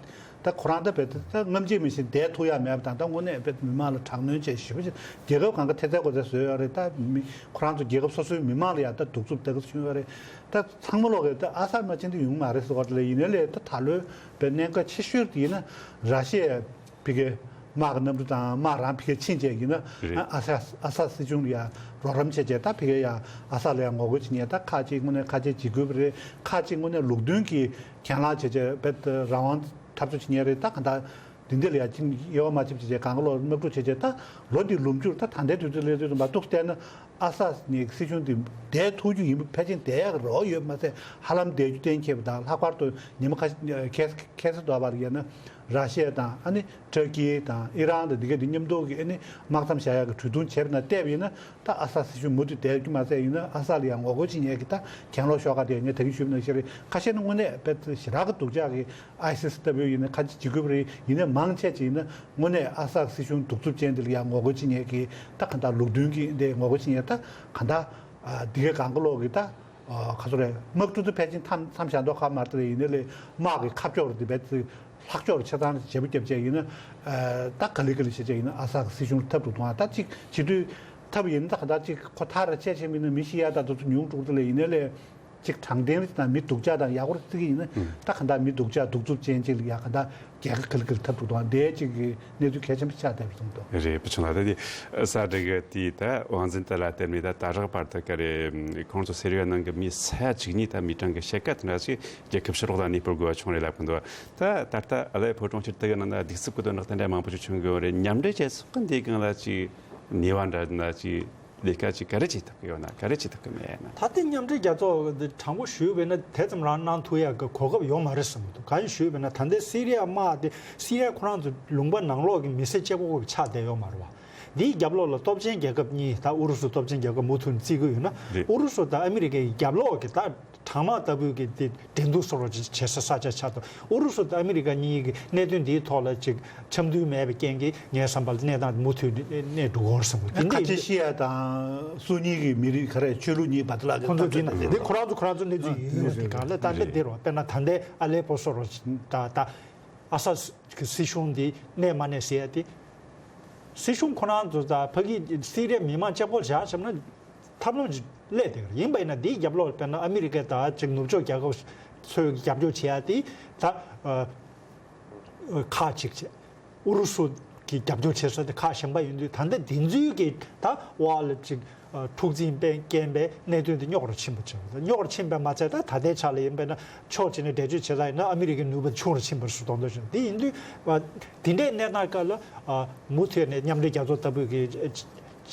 ད་ཁོ་རང་ད་བས་ད་སྔ་མ་གཞི་མི་ཤེས་བསྡད་ཐུབ་ཡ་མེད་པ་དང་། ད་དངོས་གནས་བས་མི་མང་ལ་དྲག་གནོན་བྱས་ཞེ་པོ་ཅིག་རྒྱལ་ཁབ་གང་ག་ཐེ་ཚད་གོ་ཚད་བཟོས་ཡོད་རེད། ད་མི་ཁོ་རང་ཚོ་རྒྱལ་ཁབ་སོ་སོའི་མི་མང་ལ་ཡ་ད་གདུག་རྩུབ་ད་ག་བྱུང་ཡོད་རེད། ད་ཚང་མ་ལོག་གི་ད་ཨ་སཱད་མ་ཕྱིན་དུས་ཡོང་མ་རེད་ཟེར་བ་ལ། ཡིན་ནའི་ལས་ད་ད་ལོའི་བས་གནད་འགག་ཆེ་ཤོས་དེ་ཡིན་ན་ར་ཤི་ཡའི་ཕ་གི་དམག་གི་གནམ་གྲུ་དང་དམག་རང་ཕ་གིར་ཕྱིན་བྱས་ཡིན་ན། རེད། ཨ་སཱད་ཨ་སཱད་སྲིད་གཞུང་ལ་ཡ་རོགས་རམ་བྱས་བྱས། ད་ཕ་གིར་ཡ་ཨ་སཱད་ལ་ཡ་ངོ་རྒོལ་བྱེད་མཁན་ད་ཁག་ཅིག་དངོས་གནས་ཁ་ཆད་བྱེད་དགོས་པ་རེད། ཁག་ཅིག་དངོས་གནས་ལུགས་མཐུན་གྱི་གྱེན་ལངས་བྱས་བྱས་བས་རང་དབང་འཐབ་རྩོད་བྱེད་མཁན་རེད། ད་ག་ད་འདི་འདི་ལ་ཡ་ཅིག་དབྱེ་བ་མ་ཕྱེ་བྱས་བྱས་གང་ག་ལོ་དམག་འཁྲུག་བྱས་བྱས། ད་ལོ་འདི་ལོ་མཇུག་ད་ད་ལྟའི་དུས་ཚོད་སླེབས་དུས་ཙམ་པ་འདུག་བལྟས་ན། ཨ་སཱད་ནི་སྲིད་གཞུང་འདི་བསྡད་ཐུབ་རྒྱུ་ཡིན་པ་ཕལ་ཆེར་བསྡད་ཡག་གི་རེ་བ་ཡོད་མ་ཟད། ཧ་ལམ་བསྡད་རྒྱུ་གཏན་འཁེལ་བ་དང་། ལྷག་པར་དུ་ཉི་མ་ཁ་ཁ་ཁ་སང་ཟླ་བར་ཡིན་ན་ར་ཤི་ཡ་དང་ཨ་ནི་ཏུར་ཀི་དང་ཨི་རན་དང་འདི་ག་འདི་མཉམ་དུ་གི་ཨ་ནི་དམག་མཚམས་བཞག་ཡག་གི་གྲོས་བསྡུར་བྱས་པ་ན་བལྟས་པ་ཡིན་ན། ད་ཨ་སཱད་སྲིད་གཞུང་མུ་མཐུད་བསྡད་རྒྱུ་མ་ཟད། ཡིན་ན་ཨ་སཱད་ལ་ཡང་ངོ་རྒོལ་བྱེད་མཁན་གྱི་ད་གྱེན་ལོག་ཤོག་ཁག་དེ་ངས་ད་གིན་ཞུས་པ་ནང་བཞིན་རེད། ཁ་ཤས་ནི་དངོས་གནས་དཔེ་ཞེ་དྲག་གི་སྡུག་ཅག་གི་ཨའི་སི་ཨེས་ལྟ་བུ་ཡིན་ན་ཁ་ཅིག་བྱེད་དགོས་པ་རེད། ཡིན་ནའི་མང་ཆེ་ཅིག་ཡིན་ན་དངོས་གནས་ཨ་སཱད་སྲིད་གཞུང་གདུག་རྩུབ་ཅན་འདི་ལ་ཡང་ངོ་རྒོལ་བྱེད་མཁན་གྱི་ད་ག་ད་ལུགས་མཐུན་གྱི་འདི་ངོ་རྒོལ་བྱེད་མཁན་ད་ག་ད་འདི་གའི་གང་ག་ལོག་གི་ད་ག་ཚོད་རེད། དམག་འཁྲུག་ཚོ་ཕལ་ཆེར་མཚམས་མཚམས་བཞག་མདོག་ཁ་མ་རེད། ཡིན་ནའི་ལས་དམག་གི་ཁ་ཕྱོགས་རེད། དེ་བས་ལྷག་ཕྱོགས་རེད། ཆ་ཚང་བྱེད་པོ་རྒྱབ་བྱས་ཡིན་ན་ད་ག་ལེ་ག་ལེ་བྱས་བྱས་ཡིན་ན་ཨ་སཱད་སྲིད་གཞུང་ལ་འཐབ་འགྲོ་དང་། ད་ཅིག་བྱེད་དུས་འཐབ་ཡིན་ད་ག་ད་ཅིག་ཁོ་ཐག་ར་བཅད་བྱས་མིན་ན་མི་ཤི་ཡ་ད་དུ་ཉུང་འགྲོ་གི་རེད། ལས་ཡིན་ནའི་ལས། ཅིག་དྲང་བདེན་རེད་དང་མི་སྡུག་ཅག་དང་ཡག་པོ་རེད་ཟེར་གྱི་ཡིན་ན། ད་ག་འདྲ་མི་སྡུག་ཅག་གདུག་རྩུབ་ཅན་ཅིག་ལ་ཡ་ག་འདྲ་རྒྱལ་ཁ་ག་ལེ་ག་ལེ་འཐབ་འདུག་དང་འདྲ་ཅིག་གི་གནས་ཚུལ་གལ་ཆེན་པོ་ཆགས་བསྡད་པ་གསུངས་འདུག་རེད། བུ་ཆུང་ལགས། ད་དེ་ས་འབྲུ་གི་དེའི་ད་དབང་འཛིན་དེ་ལ་བརྟེན་ནས་ད་ད་རག་བར་དུ་ག་རེ་ཁོང་ཚོ་སེ་རི་ཡ་ནང་གི་མི་ས་ཡ་བཅུ་གཉིས་ད་མི་གྲངས་ཀྱི་ཕྱེད་ཀ་དེ་འདྲ་ཞིག་རྒྱལ་ཁབ་ཕྱི་ལོགས་ལ་གནས་སྤོར་དགོས་པ་བྱུང་རེད་ལབ་ཀྱི་འདུག་ད་ད་ལྟ་ཨ་ལེ་པོ་གྲོང་ཁྱེར་དེ་གི་ནང་ན་གདུག་རྩུབ་ཀྱི་དོན་དག་དེ་འདྲ་མང་པོ་ཞིག་བྱུང་གི་ཡོད་རེད། མཉམ་འབྲེལ་རྒྱལ་ཚོགས་ཀྱི་འདི་སྒང་ལ་ཅིག་ནུས་པ་འདྲ་ན་ཅིག་ལས་ཀ་ཅིག་ག་རེ་བྱེད་ཐུབ་ཀྱི་ཡོད་ན། ག་རེ་བྱེད་ཐུབ་ཀྱི་མེད་ན། ད་ལྟའི་མཉམ་འབྲེལ་རྒྱལ་ཚོགས་འདི་དྲང་པོ་ཞུས་པས་ན་དེ་ཙམ་རང་གནང་ཐུབ་ཡག་གི་གོ་སྐབས་ཡོད་མ་རེད་བསམ་གྱི་འདུག་གང་ཡིན་ཞུས་པས་ན་ད་ལྟའི་སི་རི་ཡ་དམག་དེ་སི་རི་ཡ་ཁོ་རང་ཚོ་ལུང་པ་ནང་ལོགས་ཀྱི་མི་སེར་གཅིག་པོ་གི་ཆགས་བསྡད་ཡོད་མ་རེད་བ། འདིའི་རྒྱབ་ལོགས་ལ་སྟོབས་ཆེན་རྒྱལ་ཁབ་གཉིས། ད་ཨུ་རུ་སུ་སྟོབས་ཆེན་རྒྱལ་ཁབ་མུ་མཐུད་ནས་བརྩི་གི་ཡོད་ན། རེད། ཨུ་རུ་སུ་དང་ཨ་མི་རི་ཀའི་རྒྱབ་ལོགས་ཀྱི་ད་གྲང་དམག་ལྟ་བུའི་གི་དེ་འགྲན་བསྡུར་བཟོ་རོགས་བྱེད་ས་ས་ཆ་ཆགས་འདུག་ཨུ་རུ་སུ་དང་ཨ་མི་རི་ཀ་གཉིས་ཀྱི་གནད་དོན་འདིའི་ཐོག་ལ་ཅིག་འཆམ་མཐུན་མེད་པའི་རྐྱེན་གྱིས་ངའི་བསམ་པ་ལ་གནས་སྟངས་མུ་མཐུད་ནས་གནས་འགྲོ་གི་རེད་བསམ་གྱི་འདུག་ཁ་ཆེ་ཤི་ཡ་དང་སུ་གཉིས་ཀྱི་མི་རིགས་ག་རེ་ཆོས་ལུགས་གཉིས་བར་དུ་ལ་ཁོང་ཚོ་འདི་འདི་ཁོ་རང་ཚོ་ཁོ་རང་ཚོ་གནས་ཚུལ་ཡིན་ཡོད་དེ་གང་ལ་ད་ལྟ་འདི་རོ་དཔེར་ན་ད་ལྟའི་ཨ་ལེ་པོ་བཟོ་རོགས་ད་ད་ཨ་སཱད་ཀྱི་སྲིད་གཞུང་འདི་གནས་མ་གནས་ཟེར་ཡ་དེ་སྲིད་གཞུང་ཁོ་རང་ཚོ་ད་ཕ་གི་སི་རི་ཡ་མི་མང་གཅིག་པོ་བཞག་བྱས་ན། ཐབས་ལམ་ཅིག་སླེབས་བསྡད་ཀྱི་རེད། ཡིན་པ་ཡིན་ན་འདིའི་རྒྱབ་ལོགས་ལ་དཔེར་ན་ཨ་མི་རི་ཀ་དང་ཅིག་ནུབ་ཕྱོགས་རྒྱལ་ཁབ་ཚོས་རྒྱབ་སྐྱོར་བྱེད་ཡ་དེ་ད་ཨ་ཨ་ཁག་ཅིག་བྱས། ཨུ་རུ་སུ་གིས་རྒྱབ་སྐྱོར་བྱེད་ས་དེ་ཁག་གཞན་པ་ཡིན་དུས་ད་ལྟ་འདི་ཚོའི་གི་ད་འོག་ལ་ཅིག་ཨ་འཁྲུག་འཛིང་སྤེལ་རྐྱེན་པས་གནད་དོན་དེ་རྙོག་དྲ་ཆེན་པོ་ཕྱིན་པ་རེད། རྙོག་དྲ་ཕྱིན་པས་མ་ཚད་ད་ད་ལྟའི་ཆ་ལ་ཡིན་པས་ན་ཕྱོགས་གཅིག་ནས་འགྲེལ་བརྗོད་བྱེད་ས་ཡིན་ན་ཨ་མི་རི་ཀའི་ནུས་པ་ཆུང་རུ་ཕྱིན་པ་རེད་ཟེར་མདོག་མདོག་བྱུང་། དེ་ཡིན་དུས་ཨ་དེ་འདྲའི་གནས་སྟངས་སྐབས་ལ་ཨ་མུ་མཐུད་ནས་མཉམ་འབྲེལ་རྒྱལ་ཚོགས་ལྟ་བུའི་གི་བྱས་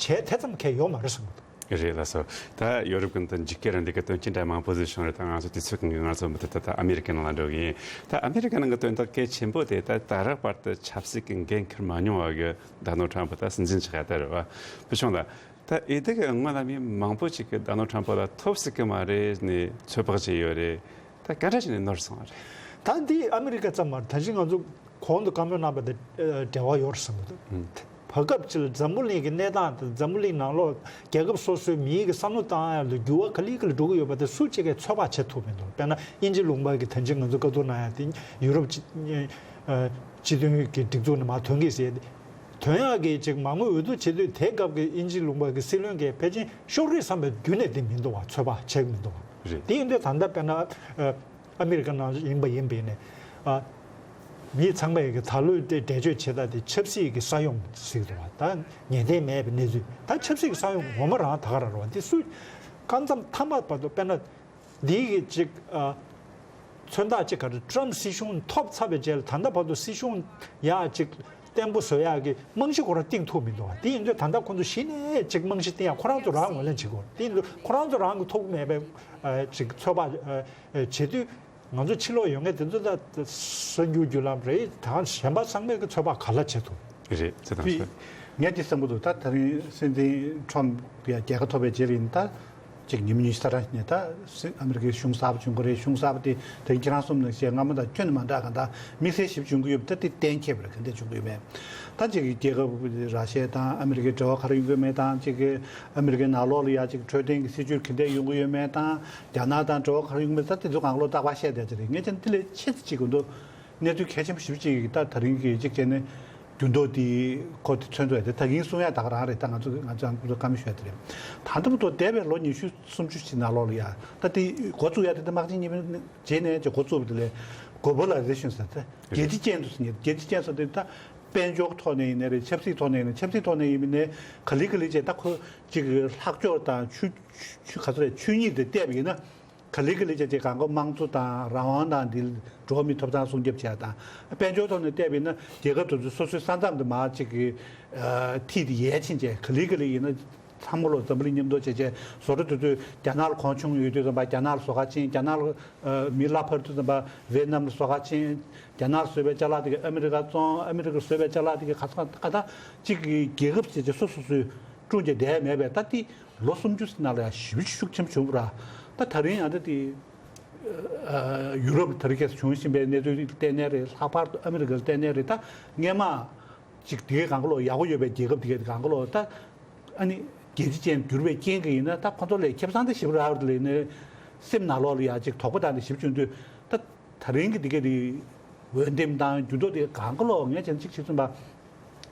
དེ་ཙམ་གལ་ཡོད་མ་རེད་བསམ་གྱི་འདུག་རེད་ལགས་སོ། ད་ཡོ་རོབ་ཀུན་ཏུ་འཇིགས་སྐད་རང་འདི་ག་དོན་རྐྱེན་འདྲ་མང་པོ་ཟིག་བྱུང་རེད། ད་ང་ཚོ་དུས་ཚོད་ཀུན་གྱི་ང་ཚོ་མུ་མཐུད་དུ་ད་ཨ་མི་རི་ཀའི་ནང་ལ་འགྲོ་གི་ཡིན། ད་ཨ་མི་རི་ཀའི་ནང་གི་དོན་དག་གལ་ཆེན་པོ་དེ་ད་ད་རག་བར་དུ་ཆབ་སྲིད་ཀྱི་འགན་འཁུར་མ་མྱོང་བ་གི་ཌོ་ནལ་ཊམ་ཕ་ད་སྲིད་འཛིན་ཆགས་ཡ་ད་རེད་བ། བུ་ཆུང་ལགས། ད་ཨེ་དེ་གི་སྔོན་ལ་མི་མང་པོ་ཅིག་གི་ཌོ་ནལ་ཊམ་ཕ་ལ་ཐོབ་སྲིད་ཀྱི་མ་རེད་ནས་ཚོད་དཔག་བྱས་ཡོད་རེད། ད་ག་འདྲ་བྱས་ནས་ནོར་སོང་བ་རེད། ད་འདི་ཨ་མི་རི་ཀ་ཙམ་མ་རེད། ད་གིན་ང་ཚོ་གོང་དུ་བཀའ་མོལ་གནང་པ་དེ་ཨ་འབྲེལ་བ་ཡོད་རེད་བསམ་གྱི་འདུག་ཨུམ། བར་སྐབས་ཅིག་ལ་འཛམ་བུ་གླིང་གི་གནས་སྟངས་དང་འཛམ་བུ་གླིང་ནང་ལོགས་རྒྱལ་ཁབ་སོ་སོའི་མིའི་གི་བསམ་བློ་བཏང་ཡ་ལ་འགྱུར་བ་ག་ལེ་ག་ལེ་འགྲོ་གི་ཡོད་པ་དེ་སུ་གཅིག་གིས་ཚོད་དཔག་བྱེད་ཐུབ་མི་འདུག་དཔེར་ན་དབྱིན་ཇི་ལུང་པ་གི་ད་གིན་ང་ཚོ་བཀའ་བསྡུར་གནང་ཡ་དེ་ཡུ་རོབ་སྤྱི་ཨ་སྤྱི་མཐུན་གྱི་སྒྲིག་འཛུགས་ནས་མར་ཐོན་གྱི་ཟེར་ཏེ། ཐོན་ཡག་གི་ཅིག་མ་དངུལ་འོས་བསྡུ་བྱེད་དུས་དེ་སྐབས་ཀྱི་དབྱིན་ཇི་ལུང་པ་གི་སྲིད་བློན་གྱིས་ཕལ་ཆེར་ཤོར་རེད་བསམ་པའི་རྒྱུ་ནས་དེ་མི་འདུག་བ། ཚོད་དཔག་བྱེད་ཀྱི་མི་འདུག་བ། རེད། དེ་ཡིན་དུས་ད་ལྟ་དཔེར་ན་ཨ་ཨ་མི་རི་ཀ་ནང་ཡིན་པ་ཡིན་པས་ནས་ཨ་མི་ཚང་མས་ཀྱི་ད་ལོའི་དེ་འགྲེལ་བརྗོད་བྱེད་སྟངས་དེ་ཆབ་སྲིད་ཀྱི་ས་ཡོམ་ཟེར་གྱི་འདུག་བ། ད་ངེས་གཏན་མེད་པའི་གནས་ཚུལ། ད་ཆབ་སྲིད་ཀྱི་ས་ཡོམ་ངོ་མ་རང་ད་ག་རང་རེད་བ། དེ་སུ་སྐབས་མཚམས་མཐའ་མ་བར་དུ་དཔེར་ན། འདི་གི་ཅིག་ཨ། མཚོན་རྟགས་ཅིག་ག་རེ་ཊམ་སྲིད་གཞུང་ཐོབ་ཚར་བའི་རྗེས་ལ་ད་ལྟ་བར་དུ་སྲིད་གཞུང་ཡག་ཅིག་བརྟན་པོ་བཟོ་ཡག་གི་རྨང་གཞི་ཁོ་རང་བཏིང་ཐུབ་མི་འདུག་བ། དེ་ཡིན་དུས་ད་ལྟ་ཁོ་ཚོ་གཞི་ནས་ཅིག་རྨང་གཞི་བཏིང་ཡག་ཁོ་རང་ཚོ་རང་ངོས་ལེན་བྱེད་དགོས། དེ་ཡིན་དུས་ཁོ་རང་ཚོ་རང་གི་ཐོབ་གི་མེད་པའི་ཨ་ཅིག་ཚོད་དཔག་ཨ་བྱེད་དུས་ང་ཚོ་ཕྱི་ལོགས་ཡོད་མཁན་དེ་ཚོ་ད་གསར་འགྱུར་བརྒྱུད་ལམ་རེད། ད་གཞན་པ་ཚང་མས་གི་ཚོད་དཔག་ག་ལ་བྱེད་ཐུབ། རེད་ཟེར་དང་། ངས་འདི་བསམ་གྱི་འདུག་ད་ད་རིང་སྲིད་འཛིན་ཁྲོམ་ཡ་རྒྱལ་ཁ་ཐོབ་པའི་རྗེས་ལ་ཡིན་ད། ཅིག་ཉིན་མོ་ཉི་ཤུ་རྩ་གྲངས་ནས་ད་སྲིད་ཨ་མི་རི་ཀའི་གཞུང་གསར་པ་བྱུང་གི་རེད། གཞུང་གསར་པ་དེ་ད་ཁྱེད་རང་གསུམ་ནང་བཞིན་སྔ་མོ་དང་ཁྱོན་ནས་མ་འདྲ་ག་ད་དམིགས་བསལ་ཞིབ་བྱུང་གི་ཡོད་པ་ད་དེ་གཏན་འཁེལ་བ་རེད། ག་འདྲ་བྱུང་གི་ཡོད་མེད་ད་ཅིག་རྒྱལ་ཁབ་ར་ཤི་ཡ་དང་ཨ་མི་རི་ཀའི་འབྲེལ་བ་ག་རེ་ཡོང་གི་ཡོད་མེད་དང་། ཅིག་ཨ་མི་རི་ཀའི་ནང་ལོགས་ལ་ཡ་ཅིག་འཕྲོད་བསྟེན་གྱི་སྲིད་བྱུས་ག་འདྲ་ཡོང་གི་ཡོད་མེད་དང་། རྒྱ་ནག་དང་འབྲེལ་བ་ག་རེ་ཡོང་གི་མེད་ད་དེ་ཚོ་གང་ལོག་རྟག་པར་བཤད་བསྡད་ཀྱི་རེད། ངས་ཀྱང་དེ་ལས་ཆེ་ཙམ་ཅིག་གི་འདུག་གནས་ཚུལ་གལ་ཆེན་པོ་ཞེ་པོ་ཅིག་ད་ད་རིང་གི་གཅིག་བྱས་ནས་འགྱུར་ལྡོག་འདི་ཁོ་དེ་མཚོན་ཐུབ་ཡ་དེ་ད་གིན་གསུང་ཡ་ད་ག་རང་རེད། ད་ང་ཚོ་ང་ཚོ་ང་ཚོ་བཀའ་མོལ་ཞུ་ཡ་དེ་རེད། ད་ལྟ་བར་དུ་འདས་པའི་ལོ་ཉི་ཤུ་སུམ་ཅུ་ཅིག་ནང་ལོགས་ལ་ཡ་ད་དེ་འགོ་བཙུགས་ཡ་དེ་ད་དམག་ཆེན་གཉིས་པའི་རྗེས་ནས་ཅིག་འགོ་བཙུགས་པ་དེ་ལས་གོ་བོ་ལ་རི་ཟེ་ཤན་ཟེར་ཏེ་རྒྱལ་སྤྱི་ཅན་དུ་ཟེར་ཉེ་རྒྱལ་སྤྱི་ཅན་ཟེར་དེ་ད་དཔལ་འབྱོར་ཐོག་ནས་ཡིན་ནའི་རེད། ཆབ་སྲིད་ཐོག་ནས་ཡིན་ནའི་ཆབ་སྲིད་ཐོག་ནས་ཡིན་ནའི་ག་ལེ་ག་ལེ་བྱས་ད་ཁོ་ཅིག་ལྷག་སྦྱོར་དང་ཆོས་ཆོས་ག་ཚོད་རེད། ཆོས་ཉིད་དེ་བལྟས་པ་ཡིན་ན། ག་ལེ་ག་ལེ་བྱས་བྱས་གང་ག་དམངས་གཙོ་དང་རང་དབང་དང་འདི་འགྲོ་བ་མིའི་ཐོབ་ཐང་སྲུང་སྐྱོབ་བྱས་དང་། དཔལ་འབྱོར་ཐོག་ནས་བལྟས་པ་ཡིན་ན་རྒྱལ་ཁབ་དེ་ཚོ་སོ་སོའི་ས་མཚམས་དེ་མར་ཅིག་གི་ཨ་མཐིལ་དེ་ཡལ་ཕྱིན་བྱས་ག་ལེ་ག་ལེ་ཡིན་ན་ཚང་མ་ལོ་འཛམ་བུ་གླིང་མཉམ་དུ་བྱས་བྱས་བཟོ་གྲྭ་དེ་ཚོས་རྒྱ་ནག་ལ་གོང་ཆུང་ཡོད་དུས་ཙམ་པ་རྒྱ་ནག་ལ་བཟོ་ག་ཕྱིན། རྒྱ་ནག་ལ་ཨ་མི་གླ་འཕར་དུས་ཙམ་པ་ཝེ་ཏི་ནམ་ལ་བཟོ་ག་ཕྱིན། རྒྱ་ནག་ལ་བཟོས་པའི་ཅ་ལག་དེ་ག་ཨ་མི་རི་ཀ་བཙོང་། ཨ་མི་རི་ཀར་བཟོས་པའི་ཅ་ལག་དེ་ག་ག་ས་ག་ད་ཅིག་གི་རྒྱལ་ཁབ་བྱས་བྱས་སོ་སོ་སོའི་དཀྲུག་བྱས་བསྡད་མེད་པས། ད་དེ་ལོ་སུམ་ཅུ་ནང་ལ་ཡང་ཞེ་པོ་ཤུགས་ཆེན་པོ་བྱུང་བ་ར། ད་ད་རིང་ཡང་ད་དེ་ཨ་ཡུ་རོབ་ལ་ད་རེས་ཁ་སང་བྱུང་བཞིན་པའི་གནས་ཚུལ་བལྟས་ནའི་རེད། ལྷག་པར་དུ་ཨ་མི་རི་ཀ་ལ་བལྟས་ནའི་རེད། ད་སྔས་མ་ཅིག་དེའི་གང་ག་ལོ་ཡག་པོ་ཡོད་པའི་རྒྱལ་ཁབ་དེ་གའི་གང་ག་ལོ་ད་ཨ་ནི་རྒྱལ་སྤྱི་ཅན་གྱུར་པའི་རྐྱེན་གྱིས་ཡིན་ན། ད་ཁོ་ཚོ་ལས་ཁེ་བཟང་དེ་ཞེ་པོ་རག་རེད་ལས་ནས་སེམས་ནང་ལོགས་ལ་ཡང་ཅིག་དོགས་པ་དང་དེ་ཞེ་པོ་བྱུང་དུས། ད་ད་རིང་གི་དེ་གའི་དེ་འོས་འདེམས་དང་འགྱུར་ལྡོག་དེ་གང་ག་ལོ་ངས་བྱས་ན་ཅིག་བྱེད་ཚུན་པ།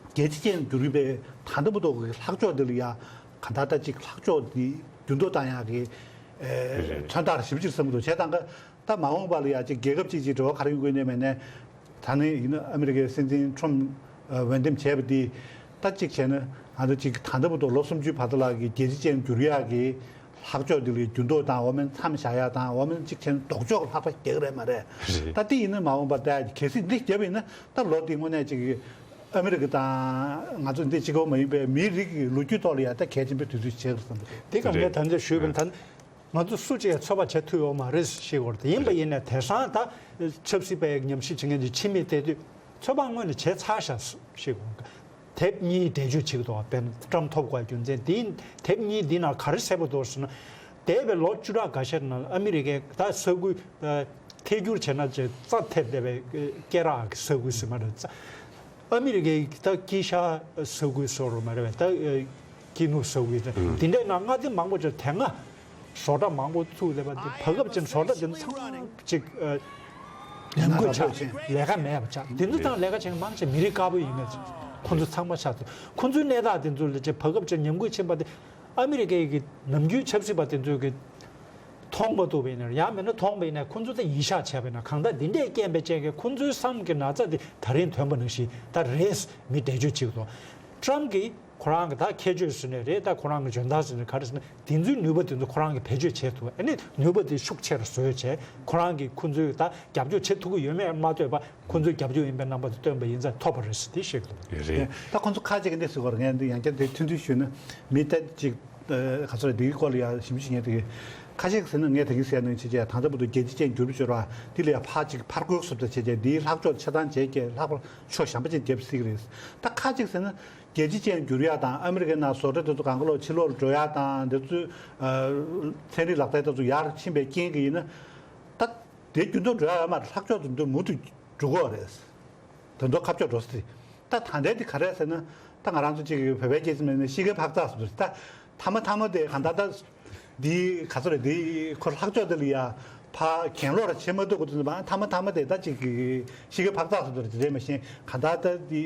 རྒྱལ་སྤྱི་ཅན་གྱུར་པའི་ད་ལྟ་བར་དུ་གི་ལྷག་ཕྱོགས་འདི་ལ་ཡ་ག་ད་ལྟ་ཅིག་ལྷག་ཕྱོགས་འདི་འགྱུར་ལྡོག་བཏང་ཡག་གི་ཨེ་མཚོན་རྟགས་ཞེ་པོ་ཅིག་བསམ་གྱི་འདུག་བྱས་ཙང་ཀ་ད་མ་འོངས་པ་ལ་ཡ་ཅིག་རྒྱལ་ཁབ་ཅིག་ཅིག་འབྲེལ་བ་ག་རེ་ཡོང་གི་ཡོད་ནའི་མེད་ནའི། ད་ནི་ཡིན་ན་ཨ་མི་རི་ཀའི་སྲིད་འཛིན་ཁྲོམ་འོས་འདེམས་བྱས་པ་འདི་ད་ཅིག་བྱས་ན་ཨ་ད་ཅིག་ད་ལྟ་བར་དུ་ལོ་སུམ་ཅུའི་བར་དུ་ལ་གི་རྒྱལ་སྤྱི་ཅན་འགྱུར་ཡག་གི་ལྷག་ཕྱོགས་འདི་ལ་འགྱུར་ལྡོག་དང་འོ་མའི་མཚམས་བཞག་ཡག་དང་འོ་མའི་གཅིག་བྱས་ན་ལྡོག་ཕྱོགས་ལྷག་པ་རྒྱག་གི་རེད་མ་རེད། རེད། ད་དེ་ཡིན་ན་མ་འོངས་པ་ད་གལ་སྲིད་འདི་བརྒྱབ་ཡིན་ན་ད་ལོ་འདི་དངོས་གནས་ཅིག་ཨ་མི་རི་ཀ་དང་ང་ཚོ་འདི་གཅིག་པོ་མ་ཡིན་པའི་མིའི་རིགས་ཀྱི་ལོ་རྒྱུས་ཐོག་ལ་ཡང་ད་གལ་ཆེན་པོའི་དུས་ཚོད་ཆགས་བསམ་གི་འདུག་དེ་ག་ངས་ད་ལྟ་ཞུས་པ་ཡིན། ད་ང་ཚོ་སུ་གཅིག་ཡང་ཚོད་དཔག་བྱེད་ཐུབ་ཡོད་མ་རེད་ཞེས་བར་དུ་ཡིན་པ་ཡིན་ནའི་དེང་སང་ད་ཆབ་སྲིད་པའི་ཉམས་ཞིབ་བྱེད་མཁན་གྱི་ཕྱི་མིག་བལྟས་དུས་ཚོད་དཔག་སྔོན་ནས་བྱས་ཚར་ཤག་ཞེས་དགོངས། དེབ་གཉིས་འགྲེལ་བརྗོད་བྱེད་ཀྱི་འདུག་བན་ཊམ་ཐོབ་དགོས་རྒྱུ་མཚན་དེ་ཡིན། དེབ་གཉིས་འདི་ནང་ག་རེ་གསལ་པོ་འདུག་ཟེར་ན། འདས་པའི་ལོ་བཅུ་ཕྲག་འགའ་ཤས་ནང་ཨ་མི་རི་ཀའི་ད་ས་ཁུལ་ཐད་སྒྱུར་བྱས་ན་ཅིག་རྩ་ཐེབས་བསྡད་པའི་སྐེ་རགས་ཀྱི་ས་ཁུལ་ཟེར་མ་རེད། རྩ་ཨ་མི་རི་ཀའི་ད་དཀྱིལ་ཤར་ས་ཁུལ་སོགས་རུ་མ་རེད་པས། ད་དཀྱིལ་ནུབ་ས་ཁུལ་དེ་འདྲའི་ནང་མངའ་སྡེ་མང་པོ་ཅིག་དེ་སྔ་བཟོ་གྲྭ་མང་པོ་བཙུགས་བསྡད་པ་འདི་བར་སྐབས་ཅིག་བཟོ་གྲྭ་འདི་ཚང་མ་ཅིག་ཉམས་རྒུད་ཆགས། ལས་ཀ་མེད་པ་ཆགས། འདི་ཚོ་དང་ལས་ཀ་བྱེད་མཁན་མང་ཆེ་མི་རིགས་དཀར་པོ་ཡིན་མེད་ཁོ་ཚོ་ཚང་མ་ཆགས་ཚུལ། ཁོ་ཚོའི་གནས་སྟངས་དེ་ཚོ་ལ་བར་སྐབས་ཅིག་ཉམས་རྒུད་ཕྱིན་པ་དེ་ཨ་མི་རི་ཀའི་གི་ནམ་རྒྱུན་ཆབ་སྲིད་པ་དེ་ཚོས་གི་མཐོང་མ་ཐུབ་པ་ཡིན་ན་ཡང་མིན་ན་མཐོང་བ་ཡིན་ན་ཁོ་ཚོ་དེ་ཡིད་ཆེས་བྱས་པ་ཡིན་ན་གང་ལྟར་འདི་འདྲའི་རྐྱེན་པས་ཅན་གི་ཁོ་ཚོའི་བསམ་གི་ན་ཚ་དེ་ད་རིང་ཐོན་པ་ནང་བཞིན་ད་རེད་མི་འགྲེལ་བརྗོད་བྱེད་ཀྱི་འདུག་ཊམ་གིས་ཁོ་རང་གི་ད་ཁྱད་ཆོས་ཟེར་ནས་རེད། ད་ཁོ་རང་གི་འཇོན་ཐང་ཟེར་ནས་ག་རེ་ཟེར་ན་དེ་ཚོའི་ནུས་པ་དེ་ཚོ་ཁོ་རང་གིས་བེད་སྤྱོད་བྱེད་ཐུབ། ཨ་ནི་ནུས་པ་དེ་ཤུགས་ཆེ་རུ་བཟོས་བྱས་ཁོ་རང་གིས་ཁོ་ཚོའི་ད་རྒྱབ་སྐྱོར་བྱེད་ཐུབ་ཀྱི་ཡོད་མེད་མ་ལྟོས་པ་ཁོ་ཚོའི་རྒྱབ་སྐྱོར་ཡིན་པའི་རྣམ་པ་དེ་སྟོན་པ་ཡིན་ཙང་ཐོབ་པ་རེད་ཟེར་དེ་བཤད་ཀྱི་འདུག་རེད། ད་ཁོ་ཚོ་ཁ་ཅིག་གི་གནས་ཚུལ་སྐོར་ངས་འདི་ཡང་བསྐྱར་དེ་ཐུང་ཐུང་ཞུས་ན་མི་ད་ཅིག་ག་ཚོད་རེད། འདིའི་སྐོར་ལ་ཡང་ཞིབ་འཇུག་བྱེད་མཁན་དེ་ཁ་ཤས་ཟེར་ན་ངས་ད་གིན་ཟེར་ནང་བྱས་རྗེས་ད་ལྟ་བར་དུ་རྒྱལ་སྤྱི་ཅན་འགྱུར་བཅོས་ར་འདི་ལ་ཡང་ཕར་ཅིག་ཕར་རྒོལ་སོབ་ད་བྱས་རྗེས་འདིའི་ལྷག་ཕྱོགས་ཆ་ཚང་བྱས་རྗེས་ལྷག་པར་ཕྱོགས་གཞན་པ་ཅིག་རྒྱབ་སྲིད་ཀྱི་རེད། ད་ཁ་ཅིག་ཟེར་ན། རྒྱལ་སྤྱི་ཅན་འགྱུར་ཡག་དང་ཨ་མི་རི་ཀའི་ནང་བཟོ་གྲྭ་དེ་ཚོ་གང་ག་ལོག་ཕྱི་ལོགས་ལ་འགྲོ་ཡག་དང་དེ་ཚོའི་ཚན་རིག་ལག་རྩལ་དེ་ཚོ་ཡར་ཕྱིན་པའི་རྐྱེན་གྱིས་ཡིན་ན། ད་དེ་རྒྱུན་དུ་འགྲོ་ཡག་ཡོད་མ་རེད། ལྷག་ཕྱོགས་དེ་འདུག་མུ་མཐུད་འགྲོ་གི་ཡོད་རེད། དེ་འདུག་ཁ་ཕྱོགས་འགྲོ་ས་དེ། ད་ད་ལྟའི་དེ་ག་རེད་ཟེར་ན། ད་ང་རང་ཚོ་གཅིག་བོད་པའི་སྐད་ཆ་མིན་ན་གཤིས་ཀའི་འཕག་འཚག་ཟེར་དུས་ད་མཐའ་མ་མཐའ་མ་དེ་གང་ལྟར་ད་འདི་ག་ཚོད་རེད། འདི་ཁོ་ལྷག་ཕྱོགས་དེ་ལ་ཡ་ཕ་གྱེན་ལོག་ར་བྱེད་མ་ཐུབ་གི་དུས་ཙམ་པ་མཐའ་མ་མཐའ་མ་དེ་ད་གཅིག་གཤིས་ཀའི་འཕག་འཚག་ཟེར་དུས་རེད་མ་གཞི་གང་ལྟར་ད་འདི།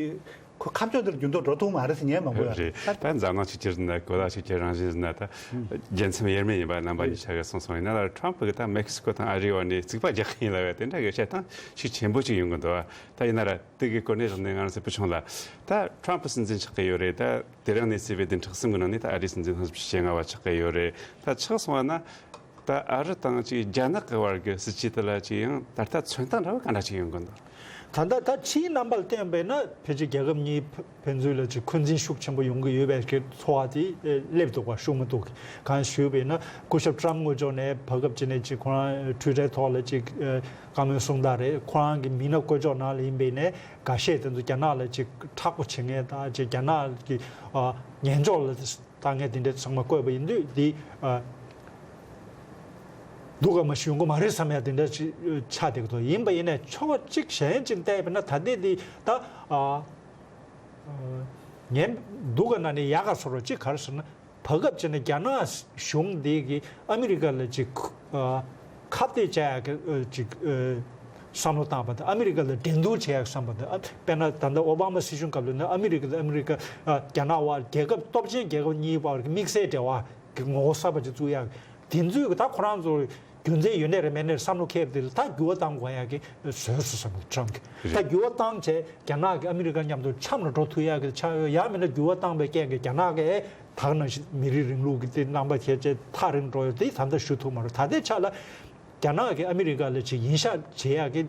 ཁོ་ཁ་ཕྱོགས་དེར་འགྱུར་ལྡོག་འགྲོ་ཐུབ་མ་རེད་ཟེར་ཉན་མང་པོ་ཡོད་རེད། ད་འཛམ་གླིང་གཅིག་གྱུར་ཟེར་ན། གོ་ལ་གཅིག་གྱུར་རང་བཞིན་ཟེར་ན། ད་རྒྱལ་མཚམས་དབྱེར་མེད་ཡིན་པ་རྣམ་པ་གཉིས་ཆ་གིས་གསུངས་སོང་། ཡིན་ན་ལ་ཊམ་ཕུ་གིས་ད་མེག་སི་ཀོ་དང་ཨ་རིའི་བར་ནས་རྩིག་པ་རྒྱག་གི་ཡིན་ལབ་པའི་དེ་འདྲ་གི་བཤད་སྟངས་ཤུགས་ཆེན་པོ་ཅིག་ཡོང་གི་འདུག་ད་ཡིན་ན་ར་དེ་གི་གོ་གནས་བཞག་ནས་ང་རང་ཚོའི་བུ་ཆུང་ལ་ད་ཊམ་ཕུ་སྲིད་འཛིན་ཆགས་ཀྱི་ཡོད་རེད། ད་དེ་རིང་ནས་བརྩིས་པའི་བདུན་ཕྲག་གསུམ་གི་ནང་ནས་ད་ཨ་རིའི་སྲིད་འཛིན་ཐེངས་བཅོ་ལྔ་པ་ཆགས་ཀྱི་ཡོད་རེད། ད་ཆགས་སོང་བ་ན། ད་ཨ་རི་དང་ཅིག་རྒྱ་ནག་གི་བར་གྱི་སྲིད་ཇུས་དེ་ལ་ཅིག་ཡང་ད་ལྟ་མཚོན་རྟགས་འདྲ་བ་ག་འདྲ་ཅིག་ཡོང་གི་འདུག་ད་ལྟ་ད་ཕྱིའི་རྣམ་པ་ལ་བལྟས་པས་ན་ཕལ་ཆེར་རྒྱལ་ཁབ་གཉིས་ཕན་ཚུན་ལ་ཅིག་འཁོན་འཛིན་ཤུགས་ཆེན་པོ་ཡོང་གི་ཡོད་པའི་གི་ཚོར་བ་དེ་སླེབས་འདུག་པ། ཤུགས་མ་འདུག་གང་ཞུས་པས་ན་སྐུ་ཞབས་ཀྲམ་ངོས་ཕྱོགས་ནས་བར་སྐབས་ཅིག་ནས་ཅིག་ཁོ་རང་ཊུའི་ཊར་ཐོག་ལ་ཅིག་བཀའ་མོལ་གསུངས་སྟངས་རེད། ཁོ་རང་གི་མི་སྣ་བསྐོ་ཕྱོགས་ནང་ལ་ཡིན་པས་ནས་འགའ་ཤས་དེ་ཚོ་རྒྱ་ནག་ལ་ཅིག་མཁྲེགས་པོ་བྱེད་མཁན་དང་ཅིག་རྒྱ་ནག་གི་ཉན་འཇོག་ལ་ལྟ་མཁན་དེ་འདྲ་ཚང་མ་བསྐོས་པ་ཡིན་དུས་འདི། སྡུག་ག་མ་ཞུ་དགོས་མ་རེད་བསམ་ཡ་དེ་འདྲ་ཅིག་ཆགས་བསྡད་ཀྱི་འདུག་ཡིན་པ་ཡིན་ནའི་ཕྱོགས་གཅིག་གཞན་ཅིག་བལྟས་པ་ན་ད་ལྟའི་འདི་ད་ཨ་ངས་སྡུག་ག་ན་ནས་ཡག་ག་བཟོ་རོགས་ཅིག་ག་རེ་ཟེར་ན། བར་སྐབས་ཅིག་ནས་རྒྱ་ནག་གཞུང་འདི་གིས་ཨ་མི་རི་ཀ་ལ་ཅིག་ཨ་ཁ་གཏད་བྱ་ཡག་གི་ཨ་ཅིག་ཨ་བསམ་བློ་བཏང་པ་དང་ཨ་མི་རི་ཀ་ལ་འགྲན་བསྡུར་བྱེད་ཡག་བསམ་པ་དང་། ཨ་དཔེར་ན་ད་ལྟ་ཨོ་བྷ་མ་སྲིད་གཞུང་སྐབས་ལ་ནི་ཨ་མི་རི་ཀ་དང་ཨ་མི་རི་ཀ་ཨ་རྒྱ་ནག་དབར་རྒྱལ་ཁབ་སྟོབས་ཆེན་རྒྱལ་ཁབ་གཉིས་བར་གྱི་དམིགས་བསལ་འབྲེལ་བ། གི་ངོ་བོ་གསར་པ་ཅིག་བཙུགས་ཡག་དེ་ཚོའི་ད་ཁོ་རང་ཚོ་རྒྱུ་མཚན་ཡོད་ནའི་རེད་མེད་ནའི་རེད་བསམ་བློ་འཁྱེར་བ་དེ་ལ་ད་འགྱུར་བ་གཏང་དགོས་ཡག་གི་བཟོས་སོང་བསམ་གི་ཊྲམ་གི་ད་འགྱུར་བ་བཏང་བྱས་རྒྱ་ནག་གི་ཨ་མི་རི་ཀ་མཉམ་དུ་འཆམ་ལ་འགྲོ་ཐུབ་ཡག་གི་ཆགས་ཡོད། ཡང་མིན་ན་འགྱུར་བ་བཏང་བའི་རྐྱེན་གྱིས་རྒྱ་ནག་གི་ད་ག་ནང་བཞིན་མི་རིགས་རིང་ལུགས་ཀྱི་དེ་རྣམ་པ་ཁྱེར་བྱས་ཐག་རིང་འགྲོ་ཡོད་དེ་ད་ལྟ་ཞུ་ཐུབ་མ་རེད། ད་ལྟའི་ཆ་ལ་རྒྱ་ནག་གིས་ཨ་མི་རི་ཀ་ལ་ཅིག་ཡིན་ཤག་བྱེད་ཡག་གི་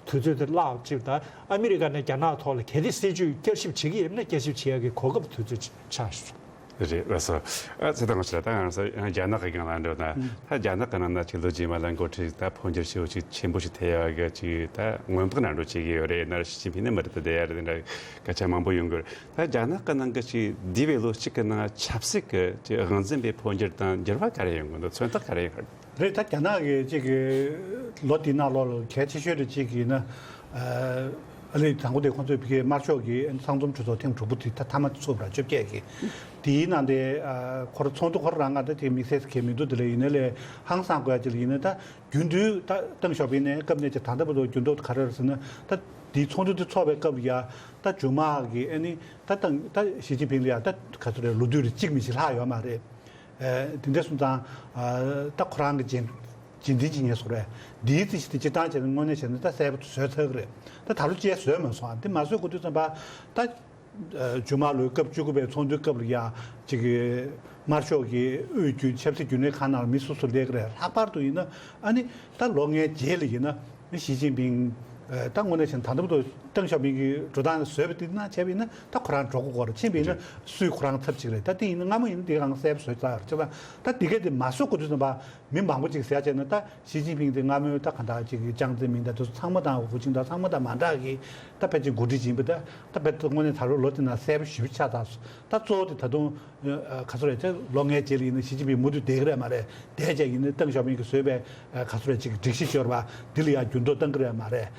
དུས་ཚོད་དེ་བརླག་ཅིག་དང་ཨ་མི་རི་ཀ་ནས་རྒྱ་ནག་ཐོག་ལ་གལ་ཏེ་སྲིད་ཇུས་བསྐྱར་ཞིབ་བྱེད་ཀྱི་ཡོད་ན་བསྐྱར་ཞིབ་བྱེད་ཡག་གི་གོ་སྐབས་དུས་ཚོད་ཅིག་ཆགས་སོང་། རེད་ལགས་སོ། ཨ་ཚེ་དང་ཞིག་ལ་ད་ང་ཚོ་རྒྱ་ནག་གི་སྒང་ལ་འགྲོ་ན་ད་རྒྱ་ནག་གི་ནང་ན་ཆེས་ལོ་རྗེས་མ་ལ་འགོ་ཁྲིད་ད་འཕོ་འགྱུར་ཞེ་པོ་ཅིག་ཆེན་པོ་ཞིག་ཐེབས་ཡག་གི་ཅིག་ད་སྔོན་དཔག་ནང་འགྲོ་བྱེད་ཀྱི་ཡོད་རེད། ན་ཞི་ཅིན་ཕིང་ནི་མི་རེད་ད་བསྡད་ཡག་རེད། དེ་འདྲ་སྐད་ཆ་མང་པོ་ཡོང་གི་རེད། ད་རྒྱ་ནག་གི་ནང་གི་ཅིག་འདས་པའི་ལོ་གཅིག་གི་ནང་ཆབ་སྲིད་ཀྱི་ཅིག་དབང་འཛིན་པའི་འཕོ་འགྱུར་དང་འགྱུར་བ་ག་རེ་ཡོང་གི་འདུག་མཚོན་རྟགས་ག་རེ་ཡོད་རེད། རེད། ད་རྒྱ་ནག་གི་ཅིག་གི་ལོ་འདི་ནང་ལོགས་ལ་གལ་ཆེ་ཤོས་དེ་གཅིག་གིས་ན། ཨ་ལས་དང་པོ་དེ་ཁོང་ཚོས་ཕ་གིའི་དམར་ཤོག་གི་ཚང་འཛོམས་གྲོས་ཚོགས་ཐེངས་དྲུག་པོ་དེ་ད་མཐའ་མ་ཚུགས་པ་ར་བཅོ་བརྒྱད་ཀྱི་དེའི་ནང་དེ་ཁོ་ར་ཚོགས་འདུ་ཁོ་ར་རང་ང་ད་དེ་དམིགས་བསལ་གྱི་མི་འདུག་དེ་ལས་ཡིན་ན་ལས་ཧང་སང་དགོས་ཡ་ཅིག་ལ་ཡིན་ན་ད་རྒྱུན་དུ་ད་ཏེང་ཞའོ་ཕིང་ནས་སྐབས་ནས་ཀྱི་ད་ལྟ་བར་དུ་འགྱུར་ལྡོག་ག་རེ་རེད་ཟེར་ན་ད་དེའི་ཚོགས་འདུ་དེ་ཚོགས་པའི་སྐབས་ཡ་ད་མཇུག་མ་གི་ཨ་ནི་ད་ཏང་ད་ཞི་ཅིན་ཕིང་ལ་ཡ་ད་ག་ཚོད་རེད་ལོ་དུས་རེ་གཅིག་མི་ཞིག་ལྷག་ཡོད་མ་རེད། དེ་འདྲ་སོང་ཙང་ད་ཁོ་རང་གི་རྗེས་རྗེས་འཛིན་བྱེད་མཁན་སོགས་རེད། འདིའི་རྩིས་གཞི་དེ་སྤྱིར་བཏང་བྱས་ན་དངོས་གནས་བྱས་ན་ད་གསལ་པོ་བཟོས་ཚར་གི་རེད། ད་ད་ལོ་ཅིག་བཟོས་མ་སོང་། འདི་མ་བཟོས་གོ་དུས་ཙམ་པ་ད་མཇུག་མ་ལོའི་སྐབས་བཅུ་དགུ་པའི་ཚོགས་འདུའི་སྐབས་ལ་ཡ་ཅིག་གི་དམར་ཤོག་གི་དབུས་རྒྱུན་ཆབ་སྲིད་རྒྱུན་ལས་ཁང་ནང་ལ་མི་སོ་སོ་སླེབས་གི་རེད། ལྷག་པར་དུ་ཡིན་ན་ཨ་ནི་ད་ལོ་ལྔའི་རྗེས་ལ་ཡིན་ན། མི་ཞི་ཅིན་ཕིང་ད་དངོས་གནས་བྱས་ན་ད་ལྟ་བར་དུ་ཏེང་ཞའོ་ཕིང་གི་འགྲོ་སྟངས་བཟོས་པ་དེ་ནང་བྱས་པ་ཡིན་ན་ད་ཁོ་རང་འགྲོ་དགོས་སྐོར་བྱས་པ་ཡིན་ན་སུས་ཁོ་རང་ཚབ་ཅིག་རེད། ད་དེ་ཡིན་ན་སྔ་མོ་ཡིན་ན་དེ་གང་གསལ་པོ་བཟོས་ཚར་བ་རེད། བྱས་ཙང་ད་དེ་གས་དེ་མ་བཟོ་དགོས་དུས་ཙམ་པ་མི་མང་པོ་ཅིག་ཟེར་བྱས་ན་ད་ཞི་ཅིན་ཕིང་དེ་སྔ་མོའི་ད་གང་ལྟར་ཅིག་ཅང་ཙེ་མིན་ད་དེ་ཚོ་ཚང་མ་དང་ཧུའུ་ཅིན་ད་ཚང་མ་དང་མ་འདྲ་གི་ད་ཕལ་ཆེར་འགོ་ཁྲིད་ཡིན་པ་ད་ད་ཕལ་ཆེར་དངོས་གནས་ད་ལོ་ལོ་དེ་ནང་གསལ་པོ་ཞེ་པོ་ཆགས་ཚར་སོང་། ད་གཙོ་བོ་དེ་ད་དུང་། ག་ཚོད་རེད་དེ་ལོ་ལྔའི་རྗེས་ལ་ཡིན་ན་ཞི་ཅིན་ཕིང་མུ་མཐུད་བསྡད་ཀྱི་རེད་མ་རེད། བསྡད་བྱས་ཡིན་ན་ཏེང་ཞའོ་ཕིང་གིས་བཟོས་པའི་ག་ཚོད་རེད་ཅིག་སྒྲིག་གཞི་སྐྱོར་བ་འདི་ལ་ཡང་འགྱུར་ལྡོག་གཏང་གི་རེད་མ་རེད།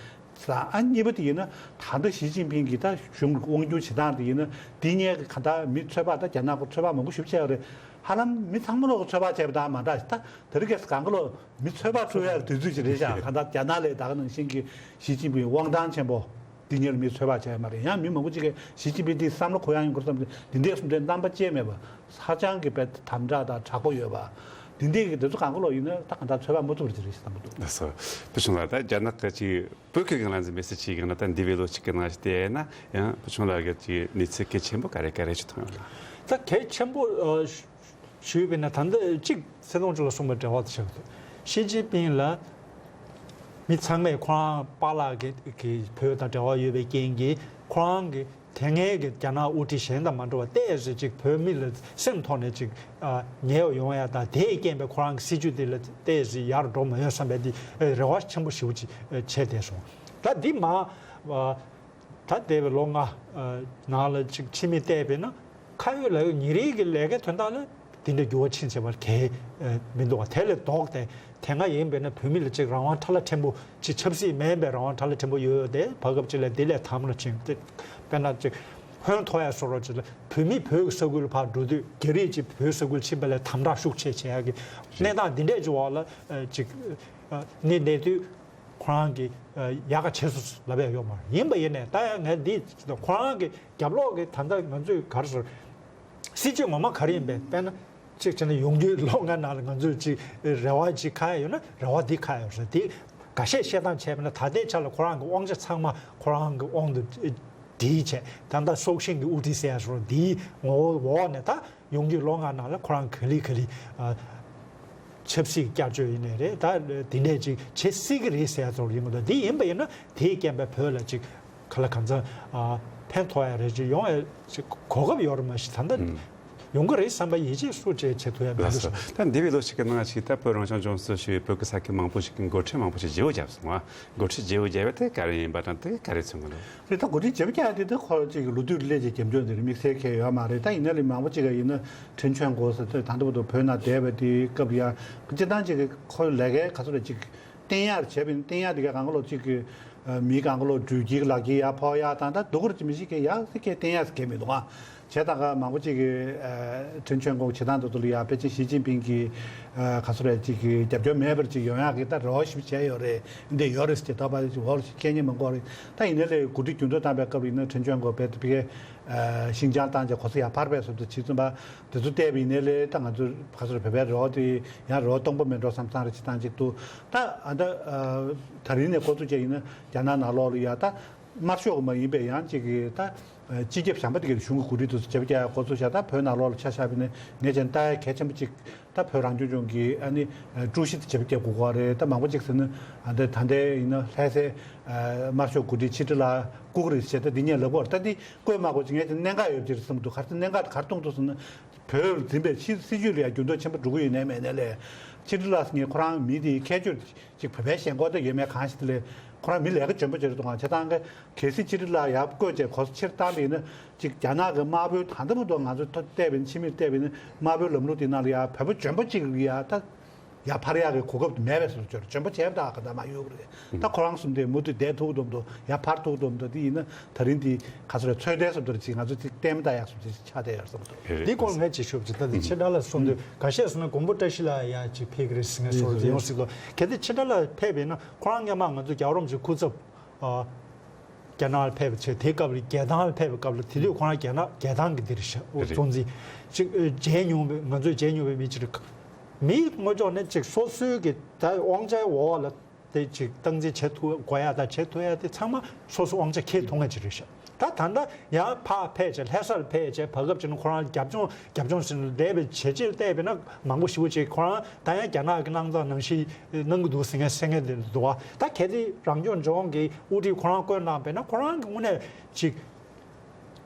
ས་ཨ་གཉིས་པ་དེ་ཡིན་ན་ད་ལྟ་ཞི་ཅིན་ཕིང་གིས་ད་གཞུང་གི་དབང་སྒྱུར་བྱེད་སྟངས་དེ་ཡིན་ན་འདི་གཉིས་ཀྱི་ག་ད་མི་ཚོད་དཔག་ད་རྒྱ་ནག་གི་ཚོད་དཔག་མང་པོ་ཞིག་བྱས་ཡོད་རེད། ཧ་ལམ་མི་ཚང་མ་ལོག་གི་ཚོད་དཔག་བྱས་པ་དང་མ་འདྲ་ཞིག་ད་དེ་རིང་ཁ་སང་གི་ལོ་མི་ཚོད་དཔག་འཁྲུག་ཡག་དུས་ཚོད་ཅིག་རེད་ཤག་ག་ད་རྒྱ་ནག་ལ་ད་ག་ནང་བཞིན་གྱི་ཞི་ཅིན་ཕིང་དབང་ཐང་ཆེན་པོ། འདི་གཉེར་མི་ཚོད་དཔག་བྱས་མ་རེད། ཡང་མི་མང་པོ་ཅིག་གིས་ཞི་ཅིན་ཕིང་འདི་བསམ་བློ་འཁོར་ཡག་ཡིན་དགོས་བསམ་སྟེ་འདི་འདྲའི་གསུང་དོན་རྣམ་པ་ཅན་མེད་པ། ཧ་ཅང་གི་དཔེ་དམ་དྲག་དང་དྲག་པོ་ཡོད་པ། འདི་འདྲའི་གི་འདི་ཚོ་གང་ག་ལོག་ཡིན་ན་ད་གང་ལྟར་ཚོད་དཔག་མ་ཐུབ་པ་ཅིག་རེད་ཞེས་བསམ་པ་འདུག་ལགས་སོ། བུ་ཆུང་ལགས་ད་རྒྱ་ནག་གི་ཅིག་བོད་ཀྱི་སྒང་ལ་འཛིན་པའི་སྲིད་བྱུས་ཀྱི་ནང་ད་འདས་པའི་ལོ་གཅིག་གི་ནང་བལྟས་ན་ཡང་བུ་ཆུང་ལགས་ཀྱི་ཅིག་གནས་ཚུལ་གལ་ཆེན་པོ་ག་རེ་ག་རེ་ཅིག་མཐོང་ཡོད་ལགས། ད་གལ་ཆེན་པོ་ཞུས་པས་ན་ད་ལྟ་གཅིག་ཚེ་དབང་ཕྱུག་ལ་གསུངས་པའི་འབྲེལ་བ་དང་ཆབས་ཅིག་ཞི་ཅིན་ཕིང་ལ་མི་ཚང་མས་ཁོ་རང་པཱ་ལགས་ཀྱི་གི་བོད་དང་འབྲེལ་བ་ཡོད་པའི་རྐྱེན་གྱིས་ཁོ་རང་གི་དེ་སྔའི་གི་རྒྱ་ནག་དབུ་ཁྲིད་གཞན་དང་མ་འདྲ་བ་ཏོག་ཙམ་ཅིག་བོད་མི་ལ་སེམས་ཐོག་ནས་ཅིག་ཉེ་བ་ཡོང་ཡ་དང་དེས་རྐྱེན་པས་ཁོ་རང་གི་སྲིད་བྱུས་དེ་ལ་ཏོག་ཙམ་ཡར་འགྲོ་མ་ཡོང་བསམ་པའི་དེ་རེ་བ་ཆེན་པོ་ཞེ་པོ་ཅིག་བྱས་བསྡད་སོང་། ད་འདི་མ། ད་འདས་པའི་ལོ་ལྔ་ནང་ལ་ཅིག་ཕྱི་མིག་བལྟས་པས་ན་ཁ་ཡོད་ལག་ཡོད་ཉིན་རེའི་གི་ལས་ཀའི་དོན་དག་ལ་འདི་འདྲ་འགྱུར་བ་ཕྱིན་ཆད་པར་གལ་མི་འདུག་བ། དེ་ལས་ལྡོག་སྟེ་དེ་སྔ་ཡིན་པས་ན་བོད་མི་ལ་ཅིག་རང་དབང་ཕྲ་ལ་ཕྲན་བུ་ཅིག་ཆབ་སྲིད་མིན་པའི་རང་དབང་ཕྲ་ལ་ཕྲན་བུ་ཡོད་ཡོད་དེ་བར་སྐབས་ཅིག་ལ་འདི་ལས་དམ་ལ་ཕྱིན་ཏེ་དཔེར་ན་ཅིག་ཧོན་ཐོ་ཡ་སོགས་རོགས་ཅིག་ལ་བོད་མི་བོད་ཀྱི་ས་ཁུལ་ལ་ཕར་འགྲོ་དུས་རྒྱ་རིགས་ཅིག་བོད་ས་ཁུལ་ཕྱིན་པ་ལས་དམ་དྲག་ཤུགས་ཆེ་བྱེད་ཡ་གི་གནས་སྟངས་འདི་འདྲས་ཀྱི་འོག་ལ་ཅིག་གནས་གནས་དུས། ཁོ་རང་གིས་ཡག་ག་བྱས་སོང་ལབ་ཡ་ཡོད་མ་རེད། ཡིན་པ་ཡིན་ནས་ད་ཡང་ངས་འདི་ཁོ་རང་གི་རྒྱབ་ལོགས་ཀྱི་ད་ལྟ་ང་ཚོས་ག་རེ་ཟེར། སྲིད་བྱུས་ངོ་མ་ག་རེ་ཡིན་པས་དཔེར་ན་གཅིག་བྱས་ན་ཡོང་རྒྱུའི་ལོ་ལྔ་ནང་ལ་ང་ཚོས་ཅིག་རེ་བ་ཅིག་ཁ་ཡ་ཡོད་ན་རེ་བ་འདི་ཁ་ཡ་ཡོད་རེད། འདི་འགའ་ཤས་བཤད་སྟངས་བྱས་པ་ན་ད་ལྟའི་ཆ་ལ་ཁོ་རང་གི་དབང་ཆ་ཚང་མ་ཁོ་རང་གི་དབང་དུ་སྒྲིལ་བྱས་ད་ལྟ་སྲོག་ཤིང་གི་དབུ་ཁྲིད་ཟེར་ཡ་སོགས་འདིའི་ངོ་བོ་འོག་ནས་ད་ཡོང་རྒྱུའི་ལོ་ལྔ་ནང་ལ་ཁོ་རང་ག་ལེ་ག་ལེ། ཆབ་སྲིད་བསྐྱར་བཅོས་ཡིན་ནའི་རེད། ད་དེ་འདྲས་ཅིག་བྱེད་སྲིད་ཀྱི་རེད་ཟེར་ཡ་ཚོར་ཡིན་གོ། ད་དེ་ཡིན་པ་ཡིན་ན་དེའི་རྐྱེན་པས་བོད་ལ་ཅིག་ག་ལ་གང་འཚམ་ཨ་ཕན་ཐོགས་ཡ་རེད། ཅིག་ཡོང་ཡ་ཅིག་གོ་སྐབས་ཡོད་རེད་མ་གཞི། ད་ལྟ་ཡོང་གི་རེད་བསམ་པ་ཡིད་ཆེས་སུ་བྱས་བྱེད་ཐུབ་ཡ་མི་ལགས་འདུག་སོ། ད་འདི་བའི་ལོ་ཞིག་གི་ནང་ཞིག་ད་བོད་རང་སྐྱོང་ལྗོངས་སུ་ཞུགས་པའི་བོད་ཀྱི་ས་ཁུལ་མང་པོ་ཞིག་གི་འགོ་ཁྲིད་མང་པོ་ཞིག་བརྗེ་བོ་བརྒྱབ་སོང་བ། འགོ་ཁྲིད་བརྗེ་བོ་བརྒྱབ་པ་དེ་ག་རེ་ཡིན་པ་དང་དེ་ག་རེ་མཚོན་གྱི་འདུག་རེད། ད་འགོ་ཁྲིད་བརྗེ་བོ་བརྒྱབ་དེ་ད་ཁོ་ཅིག་ལོ་དུས་སླེབས་ཀྱི་རྒྱབ་ལྗོངས་དེ་རེད། དམིགས་བསལ་གང་ཡང་ཡོད་མ་རེད། ད་ཡིན་ན་ལས་མང་པོ་ཅིག་ག་ཡིན་ན་ཁྲེན་ཆོན་གོ་ཟེར་ད་ད་ལྟ་བར་དུ་བོད་ནང་བསྡད་པའི་དེའི་སྐབས་ལ་ཡང་སྤྱིར་བཏང་ཅིག་གི་ཁོ་ལས་ཀའི་ག་ཚོད་རེད་ཅིག་བསྟན་ཡག་བྱས་པ་ཡིན། བསྟན་ཡག་དེ་ག་གང་ག་ལོ་ཅིག་གི་མི་གང་ག་ལོ་འགྲུལ་སྐྱེལ་ལག་འཁྱེར་ཡར་ཕོག་ཡག་དང་ད་སྡུག་རུ་ཅིག་མི་ཞིག་གི་ཡག་སེ་གའི་བསྟན་ཡག་ཟེར་གི་མི་འདུག་ཨ། བྱས་ཙང་ཀ་མང་པོ་ཅིག་གིས་ཨ་ཁྲེན་ཆོན་གོ་བྱེད་སྟངས་དེ་ཚོ་ལ་ཡང་ཕལ་ཆེར་ཞི་ཅིན་ཕིང་གི་ཨ་ག་ཚོད་རེད་ཅིག་གི་རྒྱབ་སྐྱོར་མེད་པར་ཅིག་ཡོང་ཡག་གི་ད་རེ་བ་ཞིག་བྱས་ཡོད་རེད། འདི་ཡོད་རེད་ཟེར་དོགས་པ་ཅིག་འོག་ལ་ཞིག་འཁྱེར་ཉན་མི་འགོར་རེད། ད་ཡིན་ནའི་ལས་འགོ་ཁྲིད་འགྱུར་ལྡོག་བཏང་པའི་སྐབས་ལ་ཡིན་ན་ཁྲེན་ཆོན་གོ་བས་ཕ་གི་ཨ་ཤིང་ཅང་བཏང་རྗེས་གོ་ས་ཡར་ཕར་བས་སོ་དེ་བྱས་ཙང་པ་དེ་ཚོ་བལྟས་པ་ཡིན་ནའི་ལས་ད་ང་ཚོ་ག་ཚོད་རེད་བོད་པའི་རེ་བ་དེ་ཡང་རེ་བ་སྟོང་པ་མེད་འགྲོ་བསམ་བསམ་རེ་བྱེད་སྟངས་ཅིག་འདུག་ད་ཨ་ད་ཨ་ད་རིང་ནས་འགོ་བཙུགས་བྱས་ཡིན་ན་རྒྱ་ནག་ནང་ལོགས་ལ་ཡ་ད་དམར་ཤོག་མ་ཡིན་པའི་ཡང་ཅིག་གི་ད། སྤྱི་ཁྱབ་བྱམས་པ་དེ་གའི་གཞུང་གི་འགོ་ཁྲིད་དུ་བྱེད་པ་རྒྱག་འགོ་ཚུགས་བཞག་ད་བོད་ནང་ལོགས་ལ་ཆ་བཞག་པ་ཡིན་ན་ངས་བྱས་ན་ལྟ་ཡ་གལ་ཆེན་པོ་གཅིག་ད་བོད་རང་སྐྱོང་ལྗོངས་ཀྱི་ཨ་ནི་ཀྲུའུ་ཞི་དེ་བྱེད་པ་རྒྱག་དགོས་ཀྱི་རེད། ད་མང་པོ་གཅིག་ཟེར་ན་ཨ་ད་ད་ལྟའི་ཡིན་ན་ལྷ་སའི་དམར་ཤོག་འགོ་ཁྲིད་ཕྱི་དྲིལ་ལ་བསྐོ་གི་རེད་ཟེར་ད་འདི་གཉིས་ལབ་ཀྱི་ཡོད་རེད། ད་འདི་བསྐོས་མ་བསྐོས་ཅིག་ངས་བྱས་ན་གནད་འགག་ཡོད་ཀྱི་རེད་བསམ་འདུག་ག་རེ་ཟེར་གནད་འགག་ག་རེ་མཐོང་འདུག་ཟེར་ན་བོད་འཛིན་པའི་ཕྱི་སྲིད་ཇུས་ལ་ཡང་འགྱུར་ལྡོག་ཆེན་པོ་འགྲོ་གི་ཡོད་ནའི་མེད་ནའི་ལས་ཕྱི་དྲིལ་ལ་ངས་ཁོ་རང་མི་དེའི་ཁྱད་ཆོས། ཅིག་བོད་པའི་ཞེན་ཁོག་དེ་ཡོད་མེད་གང་ཞིག་དེ་ལས་ཁོ་རང་མི་ལས་ཀ་འཇོན་པོ་ཅིག་རེད་འདུག་ག་བྱས་ཙང་ག་གལ་སྲིད་ཕྱི་དྲིལ་ལ་ཡར་བསྐོས་བྱས་གོ་ས་ཕྱིར་བཏང་པ་ཡིན་ན་ཅིག་རྒྱ་ནག་གི་དམར་པོའི་ད་ལྟ་བར་དུ་ང་ཚོས་ཐོ་བལྟས་པ་ཡིན་ཕྱི་མིག་བལྟས་པ་ཡིན་ན་དམར་པོའི་ལམ་ལུགས་དེ་ནང་ལ་ཡར་བོད་པ་འཇོན་པོ་ཅིག་ཡར་ད་ཡར་འཕར་ཡག་གི་གོ་སྐབས་དེ་མེད་པའི་བཟོ་འཇོན་འཇོན་པོ་བྱས་པ་ད་ག་ད་མ་ཡོད་གི་རེད། ད་ཁོ་རང་གསུམ་དེ་མུ་མཐུད་བསྡད་ཐུབ་འདུག་མ་འདུག་ཡར་འཕར་ཐུབ་འདུག་མ་འདུག་དེ་ཡིན་ན་ད་རིང་དེ་ག་ཚོད་རེད་ཚོད་ལྟའི་བཟོ་འདྲ་ཅིག་ང་ཚོ་ཅིག་བལྟས་མ་ད་ཡག་བཟོ་འདྲ་ཅིག་ཆགས་བསྡད་ཡོད་བསམ་འདུག་འདི་སྐོར་ངས་ཅིག་ཞུ་བ་ཅིག་ད་ལྟ་ཕྱི་དྲགས་ལ་གསུངས་དུས་འགའ་ཤས་སོང་ན་མགོན་པོ་བཀྲ་ཤིས་ལགས་ཡ་ཅིག་ཕེབས་ཀྱི་རེད་ཟེར་ངས་སོང་ཡོང་སྲིད་ལོ། གལ་ཏེ་ཕྱི་དྲགས་ལ་ཕེབས་པ་ཡིན་ན་ཁོ་རང་སྔོན་མ་ང་ཚོ་རྒྱལ་བ་རིན་པོ་ཆེའི་སྐུ་ཚབ་ཨ་རྒྱ་ནག་ལ་ཕེབས་པ་བྱས་དེའི་སྐབས་ལ་རྒྱལ་ཐང་ལ་ཕེབས་པའི་སྐབས་ལ་དེ་དུས་ཁོ་རང་རྒྱ་ནག་རྒྱལ་ཐང་གི་འདིར་ཤ་རེད། གཙོ་འཛིན་ཅིག་ཨ་མཇལ་མྱོང་བའི་ང་ཚོས་མཇལ་མྱོང་བའི་མི་ཅིག་རེད། མིའི་ངོས་ཕྱོགས་ནས་ཅིག་སོ་སོའི་གི་ད་དབང་ཆའི་འོག་ལ། དེ་ཅིག་སྟངས་འཛིན་བྱེད་ཐུབ་དགོས་ཡ་དང་བྱེད་ཐུབ་ཡ་དེ་ཚང་མ་སོ་སོ་དབང་ཆ་ཁྱེར་ཐུབ་མཁན་ཅིག་རེད་ཤག་ད་ད་ལྟ་ཡང་ཕར་ཕེབས་བྱས་ལྷ་སར་ཕེབས་བྱས་བར་སྐབས་ཅིག་ནང་ཁོ་རང་རྒྱབ་ལྗོངས་རྒྱབ་ལྗོངས་ཟིན་ལས་པའི་བྱས་རྗེས་བལྟས་པས་ན་མང་པོ་ཞེ་པོ་ཅིག་ཁོ་རང་ད་ཡང་རྒྱ་ནག་གི་གནང་སྟངས་ནང་བཞིན་གནང་གི་འདུག་ཟེར་མཁན་གསལ་ངེས་དེ་འདུག་བ། ད་གལ་ཏེ་རང་སྐྱོང་ལྗོངས་ཀྱི་དབུ་ཁྲིད་ཁོ་རང་བསྐོས་གནང་བས་ན་ཁོ་རང་གི་དངོས་གནས་ཅིག་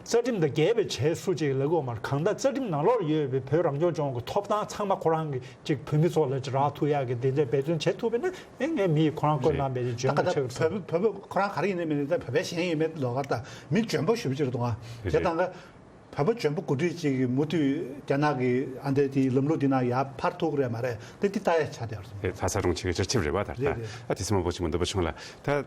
རྩ་ཁྲིམས་དང་འགལ་བའི་བྱས་སུ་ཅིག་ལབ་དགོས་མ་རེད། གང་ལྟར་རྩ་ཁྲིམས་ནང་ལོགས་ཡོད་པའི་བོད་རང་སྐྱོང་ལྗོངས་ཀྱི་ཐོབ་ཐང་ཚང་མ་ཁོ་རང་གི་ཅིག་བོད་མི་ཚོ་ལ་ཅིག་རག་ཐུབ་ཡག་གི་དེ་འདྲའི་འབད་བརྩོན་བྱེད་ཐུབ་པ་ན་ཨེ་ངས་མི་ཡིས་ཁོ་རང་བསྐོས་གནང་བའི་ཅིག་འཇོན་པོ་ཆགས་ཀྱི་རེད། བོད་བོད་ཁོ་རང་ག་རེ་ཡིན་ནའི་མིན་ནའི་ད་བོད་པའི་ཞེན་ཡོད་མེད་ལོགས་ཀ་ད་མི་འཇོན་པོ་ཞེ་པོ་ཅིག་རེད་འདུག་ཨ། བྱས་ཙང་ཀ་བོད་པ་འཇོན་པོ་འགོ་ཁྲིད་ཅིག་གིས་མུ་མཐུད་རྒྱ་ནག་གི་ཨ་འདྲའི་དེའི་ལམ་ལུགས་འདི་ནང་ཡར་འཕར་ཐུབ་ཀྱི་རེད་མ་རེད་དེ་འདི་ལྟ་ཡ་ཆགས་བསྡད་ཡོད་རེད། ལྷ་ས་རླུང་ཆེ་གི་སྤྱི་ཁྱབ་རེད་བ་ད་ལྟ་རེད་རེད། ཨ་དེ་སྲིད་མང་པོ་ཆེན་མོ་འདི་པ་ཆུང་ལ་ད།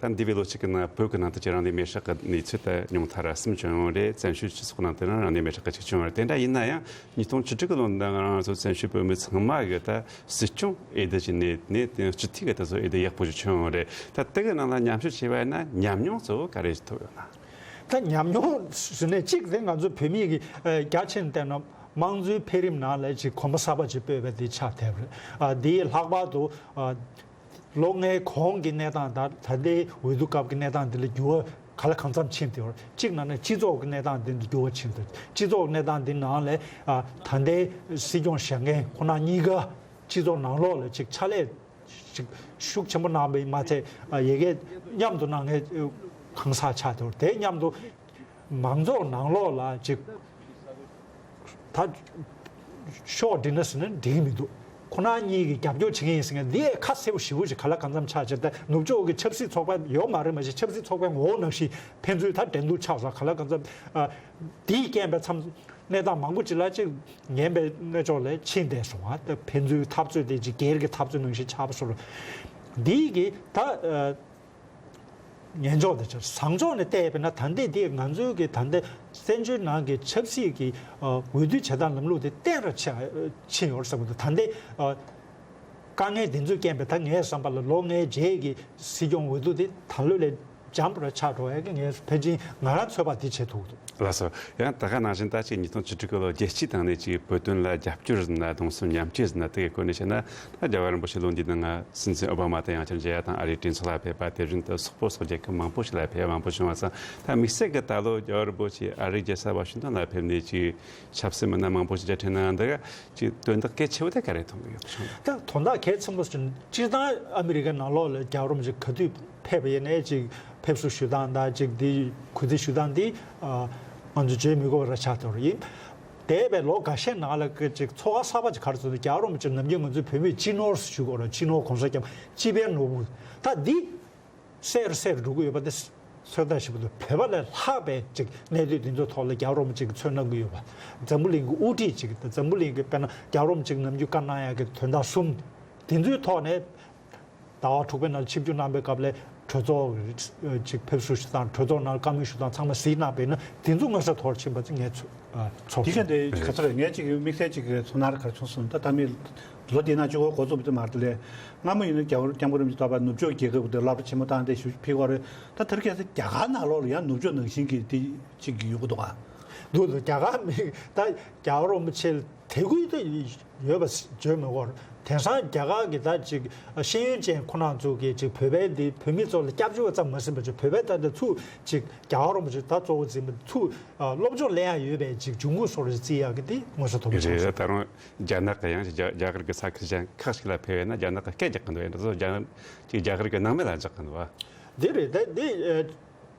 ད་འདི་བའི་ལོ་གཅིག་གི་ནང་བོད་ཀྱི་ནང་དུ་ཀྱི་རང་ལུས་མེར་སྲེག་གི་གནས་ཚུལ་དེ་ཉུང་མཐར་གསུམ་བྱུང་ཡོད་རེད། བཙན་བྱོལ་སྤྱི་ཚོགས་ནང་དུ་རང་ལུས་མེར་སྲེག་གི་གཅིག་བྱུང་ཡོད་རེད། དེ་འདྲ་ཡིན་ན་ཡང་ཉིས་སྟོང་བཅུ་དྲུག་གི་ལོ་ནང་ང་རང་ཚོ་བཙན་བྱོལ་བོད་མི་ཚང་མ་གི་ད་སྲིད་སྐྱོང་འོས་བསྡུ་བྱས་ནས་ནས་དེ་སྤྱི་འཐུས་ཀྱི་ད་གཟོད་འོས་བསྡུ་ཡག་པོ་ཞིག་བྱུང་ཡོད་རེད། ད་དེ་གི་ནང་ལ་མཉམ་ཞུགས་བྱས་པ་ཡིན་ན་ཉམས་མྱོང་གཙོ་བོ་ག་རེ་ཞིག་ཐོབ་ཡོད་ན། ད་ཉམས་མྱོང་ཟེར་ནས་གཅིག་དེ་ང་ཚོ་བོད་མི་གི་རྒྱ་ཆེན་བལྟས་ན་དམངས་གཙོའི་འཕེལ་རིམ་ནང་ལ་ཅིག་གོམ་པ་གསར་པ་ཅིག་སྤོས་པ་དེ་ཆགས་བསྡད་པ་རེད། དེའི་ལྷག་པར་དུ། ལོ་ལྔའི་གོང་གི་གནས་སྟངས་དང་ད་ལྟའི་འོས་བསྡུ་སྐབས་ཀྱི་གནས་སྟངས་འདི་ལ་འགྱུར་བ་ག་ལ་གང་འཚམ་ཕྱིན་ཏེ་ཡོད། གཅིག་ནང་ནས་སྤྱི་ཚོགས་ཀྱི་གནས་སྟངས་འདི་ལ་འགྱུར་བ་ཕྱིན་ཏེ་སྤྱི་ཚོགས་གནས་སྟངས་འདི་ནང་ལས་ད་ལྟའི་སྲིད་སྐྱོང་བཞེངས་མཁན་ཁོ་ན་གཉིས་ཀ་སྤྱི་ཚོགས་ནང་ལོགས་ལ་ཅིག་ཕྱག་ལས་ཅིག་ཤུགས་ཆེན་པོ་གནང་བའི་མ་ཚད་ཡ་གི་མཉམ་དུ་གནང་མཁན་གང་ཟག་ཆགས་ཏེ་ཡོད། དེ་མཉམ་དུ། མང་ཚོགས་ནང་ལོགས་ལ་ཅིག་ད་ཤོག་སྒྲིལ་ན་ཟེར་ན་སྒྲིལ་གྱི་མི་འདུག་ཁོ་ན་གཉིས་ཀྱིས་རྒྱབ་སྐྱོར་བྱེད་མཁན་ཡིན་ཟེར་མཁན་འདི་ཡང་ཁ་གསལ་པོ་ཞེ་པོ་ཅིག་ག་ལ་གང་འཚམ་ཆགས་བྱས་ཏེ་ནུབ་ཕྱོགས་ཀྱི་ཆབ་སྲིད་ཚོགས་པ་ཡོད་མ་རེད། མ་གཞི་ཆབ་སྲིད་ཚོགས་པའི་ངོ་བོ་ནང་བཞིན་ཕན་ཚུན་ད་འགྲན་བསྡུར་ཆགས་སོང་། ག་ལ་གང་འཚམ་ཨ་འདིའི་རྐྱེན་པས་མཚམས་གནས་སྟངས་མང་པོ་ཅིག་ལ་ཅིག་ངན་པའི་གནས་ཕྱོགས་ལ་ཕྱིན་བསྡད་སོང་། ཨ་ད་ཕན་ཚུན་འཐབ་རྩོད་དེ་ཅིག་སྒེར་གྱི་འཐབ་རྩོད་ནང་བཞིན་ཆགས་པ་སོང་། འདིའི་གི་ད་ཨ། ངན་ཕྱོགས་དེ་ཆགས། བཟང་ཕྱོགས་ནས་བལྟས་པས་ན་ད་ལྟའི་དེ་ང་ཚོའི་གི་ད་ལྟའི་བཙན་བྱོལ་ནང་གི་ཆབ་སྲིད་ཀྱི་ཨ་འོས་བསྡུ་བྱེད་སྟངས་ལམ་ལུགས་དེ་བརྟན་ར་ཆགས་ཕྱིན་ཡོད་རེད་བསམ་གྱི་འདུག་ད་ལྟའི་ཨ་དཀའ་ངལ་དེ་ཚོའི་རྐྱེན་པས་ད་ངའི་བསམ་པ་ལ་ལོ་ལྔའི་རྗེས་ཀྱི་སྲིད་སྐྱོང་འོས་བསྡུ་དེ་ད་ལོ་ལས་ འཇམ་པོ་ར་ཆགས་འགྲོ་ཡ་གི་ངས་ཕལ་ཆེར་ང་རང་ཚོད་དཔག་འདི་བྱེད་ཐུབ་འདུག་ལགས་སོ། ཡང་ད་ག་ནང་བཞིན་ད་ཅིག་ཉིས་སྟོང་བཅུ་དྲུག་གི་ལོ་རྒྱལ་སྤྱིའི་སྟེང་ནས་ཅིག་བོད་དོན་ལ་རྒྱབ་སྐྱོར་ཟེར་ན་གདུང་སེམས་མཉམ་སྐྱེད་ཟེར་ན་དེ་གི་སྐོར་ནས་བཤད་ན། ད་རྒྱལ་བ་རིན་པོ་ཆེ་ལོ་འདི་ནང་སྲིད་འཛིན་ཨོ་བྷ་མ་དང་ཡང་བསྐྱར་མཇལ་ཡ་དང་ཨ་རིའི་གྲོས་ཚོགས་ལ་ཕེབས་པ། དེ་བཞིན་དུ་སོག་པོ་སོག་རྒྱལ་ཁབ་མང་པོ་ཞིག་ལ་ཕེབས་པ་མང་པོ་བྱུང་བ་ཙང་། ད་དམིགས་བསལ་གྱི་ད་ལོ་རྒྱལ་བ་རིན་པོ་ཆེ་ཨ་རིའི་རྒྱལ་ས་ཝ་ཤིང་ཏོན་ལ་ཕེབས་ནས་ཅིག་ཆབ་སྲིད་མི་སྣ་མང་པོ་ཞིག་མཇལ་འཕྲད་གནང་། འདི་ག་ཅིག་དོན་དག་གལ་ཆེ་བོ་དེ་ག་རེ་མཐོང་གི་ཡོད་བྱུང་། ད་དོན་དག་གལ་ཆེན་པོ་ཞིག་སྤྱིར་བཏང་ཨ་མི་རི་ཀའི་ནང་ལོགས་ལ་རྒྱལ་བ་རིན་པོ་ཆེ་ག་དུས་ཕེབས་པ་ཡིན་ནའི་ཅིག་ཕེབས་བསུ་ཞུ་སྟངས་དང་ཅིག་འདི་གུས་བརྩི་ཞུ་སྟངས་འདི་ཨ་ང་ཚོ་བརྗེད་མི་དགོས་པ་ར་ཆགས་ཐུབ་རེད། ཡིན་འདས་པའི་ལོ་འགའ་ཤས་ནང་ལ་ཅིག་ཚོར་བ་གསར་པ་ཅིག་ག་རེ་ཚོར་འདུག་རྒྱལ་བ་རིན་པོ་ཆེ་ནམ་རྒྱུན་ང་ཚོའི་བོད་མིས་སྤྱི་ནོར་ཞུ་དགོས་ར། སྤྱི་ནོར་གོང་ས་སྐྱབས་སྤྱི་པའི་ནོར་བུ་ད་འདི། གསལ་རུ་གསལ་རུ་འགྲོ་གི་ཡོད་པ་དེ་ཚོད་ལྟ་ཞིག་འདུག་བོད་པ་ལས་ལྷག་པའི་ཅིག་གནད་དོན་འདི་ཚོ་ཐོག་ལ་རྒྱལ་བ་རིན་པོ་ཆེ་གིས་ཚོད་གནང་གི་ཡོད་པ། འཛམ་བུ་གླིང་གི་དབུ་ཁྲིད་ཅིག་དང་འཛམ་བུ་གླིང་གི་དཔེར་ན་རྒྱལ་བ་རིན་པོ་ཆེ་གིས་ནམ་རྒྱུན་བཀའ་གནང་ཡག་གི་དོན་དག་གསུམ་འདི་ཚོའི་ཐོག་ནས་ཟླ་བ་དྲུག་པའི་ནང་ཆིབས་བསྒྱུར་གནང་པའི་སྐབས་ལ་གྲོས་ཚོགས་ཅིག་ཕེབས་བསུ་ཞུ་སྟངས། གྲོས་ཚོགས་ནང་བཀའ་མོལ་ཞུ་སྟངས་ཚང་མ་གཟིགས་གནང་པ་ཡིན་ན་འདི་ཚོ་མངོན་གསལ་དོད་ཕྱིན་པ་ཅིག་ངས་ཚོད། ཨ། ཚོགས་དེ་ག་འདི་ག་ཚོད་རེད། ངས་ཅིག་དམིགས་བསལ་ཅིག་གི་ཚོར་སྣང་ག་རེ་བྱུང་སོང་། ད་ད་མི་ལོ་འདི་ན་གཅིག་པོ་འགོ་བཙུགས་པ་དེ་མ་རེད་དེ། སྔ་མོ་ཡིན་ན་རྒྱལ་བ་སྐྱབས་མགོན་རིན་པོ་ཆེ་ཐོག་པ་ནུབ་ཕྱོགས་རྒྱལ་ཁབ་དེ་སློབ་གྲྭ་ཆེན་མོ་བཏང་སྟེ་ཞུ་ཕེབས་པ་རེད། ད་དེར་ཁ་སང་རྒྱ་གར་ནང་ལོགས་ལ་ཡང་ནུབ་ཕྱོགས་ནང་བཞིན་གྱི་དེ་ཅིག་ཡོད་གི་འདུག་ག་འདུག་འདུག་རྒྱ་གར་མི་ད་རྒྱལ་བ་རིན་པོ་ཆེ་དད་གུས་དེ་ཡོད་པ་བརྗོད་མི་དགོས། དེང་སང་རྒྱ་གར་གྱི་ད་ཅིག་ཤེས་ཡོན་ཅན་ཁོ་རང་ཚོ་གིས་ཅིག་བོད་པའི་འདི་བོད་མི་ཚོ་ལ་སྐྱབས་བཅོལ་བ་ཙམ་མ་ཟིན་པ་ཅིག་བོད་པའི་ད་ལྟ་ཚུར་ཅིག་རྒྱལ་བ་རིན་པོ་ཆེ་ད་གཙོ་བོ་འཛིན་པ་ཚུར་ཨ་སློབ་སྦྱོང་ལེན་ཡ་ཡོད་པའི་ཅིག་འབྱུང་ཁུངས་བཟོ་རེ་བརྩི་ཡག་གི་དེ་མངོན་གསལ་དོད་པོ་རེད། ཆགས་སོང་། ད་རུང་རྒྱ་ནག་གི་ཡང་རྒྱ་རྒྱ་གར་གྱི་ས་ཁུལ་གཞན་ཁག་ཞིག་ལ་ཕེབས་ཡོད་ན་རྒྱ་ནག་གི་སྐད་རྒྱག་གི་འདུག་ཡིན་འདྲ་སོ་རྒྱ་ཅིག་རྒྱ་གར་གྱི་ནང་མི་ལ་འཇགས་གི་འདུག་བ། འདི་རེད། ད་འདི་ཨ་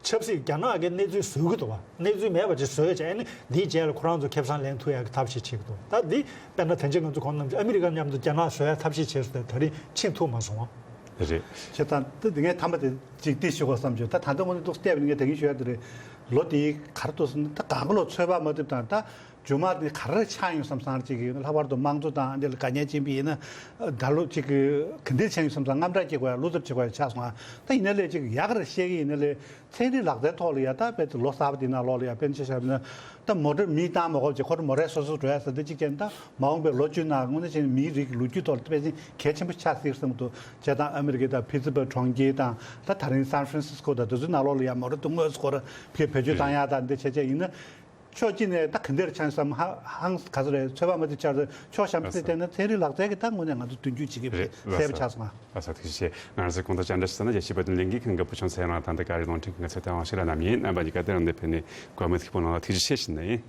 ཆབ་སྲིད་རྒྱ་ནག་གི་གནས་ཚུལ་བཟོ་གི་འདུག་བ། གནས་ཚུལ་མེད་པ་ཅིག་བཟོ་ཡ་བྱས་ཨ་ནི་འདིའི་རྗེས་ལ་ཁོ་རང་ཚོ་ཁེ་བཟང་ལེན་ཐུབ་ཡ་གི་ཐབས་ཤེས་བྱེད་ཀྱི་འདུག་ད་འདི་དཔེར་ན་ད་ཅི་ང་ཚོ་གོང་ནམ་ཨ་མི་རི་ཀ་མཉམ་དུ་རྒྱ་ནག་བཟོ་ཡ་ཐབས་ཤེས་བྱས་སོང་། ད་དེ་རིང་ཕྱིན་ཐུབ་མ་སོང་བ། རེད། བྱས་ཙང་ད་འདི་ངས་ཐ་མ་དེ་ཅིག་འདི་ཞུ་དགོས་བསམ་བྱུང་། ད་ད་ལྟ་དངོས་གནས་ཏོག་ཙམ་བལྟས་པ་ཡིན་ན་ངས་ད་གིན་ཞུ་ཡ་དེ་རེད། ལོ་འདིའི་ག་རེ་འདུག་ཟེར་ན་ད་གང་ག་ལོ་ཚོད་དཔག་མ་ཐུབ་དང་། ད་རྗེས་མ་དེ་ག་རེ་ཆགས་ཡོང་བསམ་བསམ་ཅིག་ཡིན་ན། ལྷག་པར་དུ་དམངས་གཙོ་དང་འདི་ལ་དགའ་ཉེ་ཅན་པ་ཡིན་ན། ད་ལོ་ཅིག་ག་འདྲ་ཆགས་ཡོང་བསམ་བསམ་དངངས་སྐྲག་སྐྱེ་དགོས་ཡ། བློ་འཚབ་བྱེད་དགོས་ཡ་ཆགས་སོང་ང་། ད་ཡིན་ན་ལས་ཅིག་ཡག་ག་རེ་བཤད་ཀྱི་ཡིན་ན་ལས། ཚན་རིག་ལག་རྩལ་ཐོག་ལ་ཡ་ད་དཔེ་ལོ་གསར་པ་འདི་ནང་ལོགས་ལ་ཡ་དཔེར་ན་ཆ་བཞག་ན། ད་མོ་ཊ་མིས་བཏང་མ་དགོས་པ་བྱས་ཁོ་རང་མོ་ཊས་སོ་སོ་འགྲོ་ཡ་ཟེར་འདི་གཅིག་བྱས་ན། ད་མ་འོངས་པའི་ལོ་བཅུ་ནང་དངོས་གནས་བྱས་ན་མིའི་རིགས་ཀྱི་ལོ་རྒྱུས་ཐོག་ལ་དཔེ་ཅིག་གལ་ཆེན་པོ་ཆགས་སྲིད་བསམ་གྱི་འདུག་བྱས་ཙང་ཨ་མི་རི་ཀའི་ད་ཕི་ཊི་སི་བྷག་གྲོང་ཁྱེར་དང་། ད་ད་རིང་སན་ཧྥ་རན་སི་སི་ཀོ་དང་དེ་ཚོའི་ནང་ལོགས་ལ་ཡ་མོ་ཊ་དེ་དངོས་སུ་ཁོ་རང་ཕར་བེད་སྤྱོད་བཏང་ཡ་དང་འདི་བྱས་བྱས་ཡིན་ན། ཕྱོགས་གཅིག་ནས་ད་ག་འདིར་ཆགས་བསམ་ཧ་ཧང་ག་ཚོད་རེད། ཚོད་དཔག་མ་ཐུབ་ཆགས་རེད། ཕྱོགས་གཞན་པ་ལ་བལྟས་ན་ཚན་རིག་ལག་རྩལ་གྱི་ད་དངོས་གནས་ང་ཚོ་མདུན་སྐྱོད་བྱེད་ཀྱི་རེད། གསལ་པོ་ཆགས་སོང་ང་། ལགས་སོ། ཐུགས་རྗེ་ཆེ། ང་རང་ཚོའི་གོང་དུ་བཅར་འདྲི་ཞུས་ན་རྒྱལ་སྤྱིའི་བོད་དོན་ལས་འགུལ་ཁང་གི་བུ་ཆུང་ཚེ་རིང་དང་། འདི་ག་རེ་རླུང་འཕྲིན་ཁང་གི་ཚོད་ལྟ་དབང་ཕྱུག་རབ་རྣམ་ཡིན། རྣམ་པ་གཉིས་ཀ་དེ་རིང་འདིར་ཕེབས་ནས་བཀའ་མོལ་ཐུགས་ཕན་གནང་བར་ཐུགས་རྗེ་ཆེ་ཞུ་ནི་ཡིན།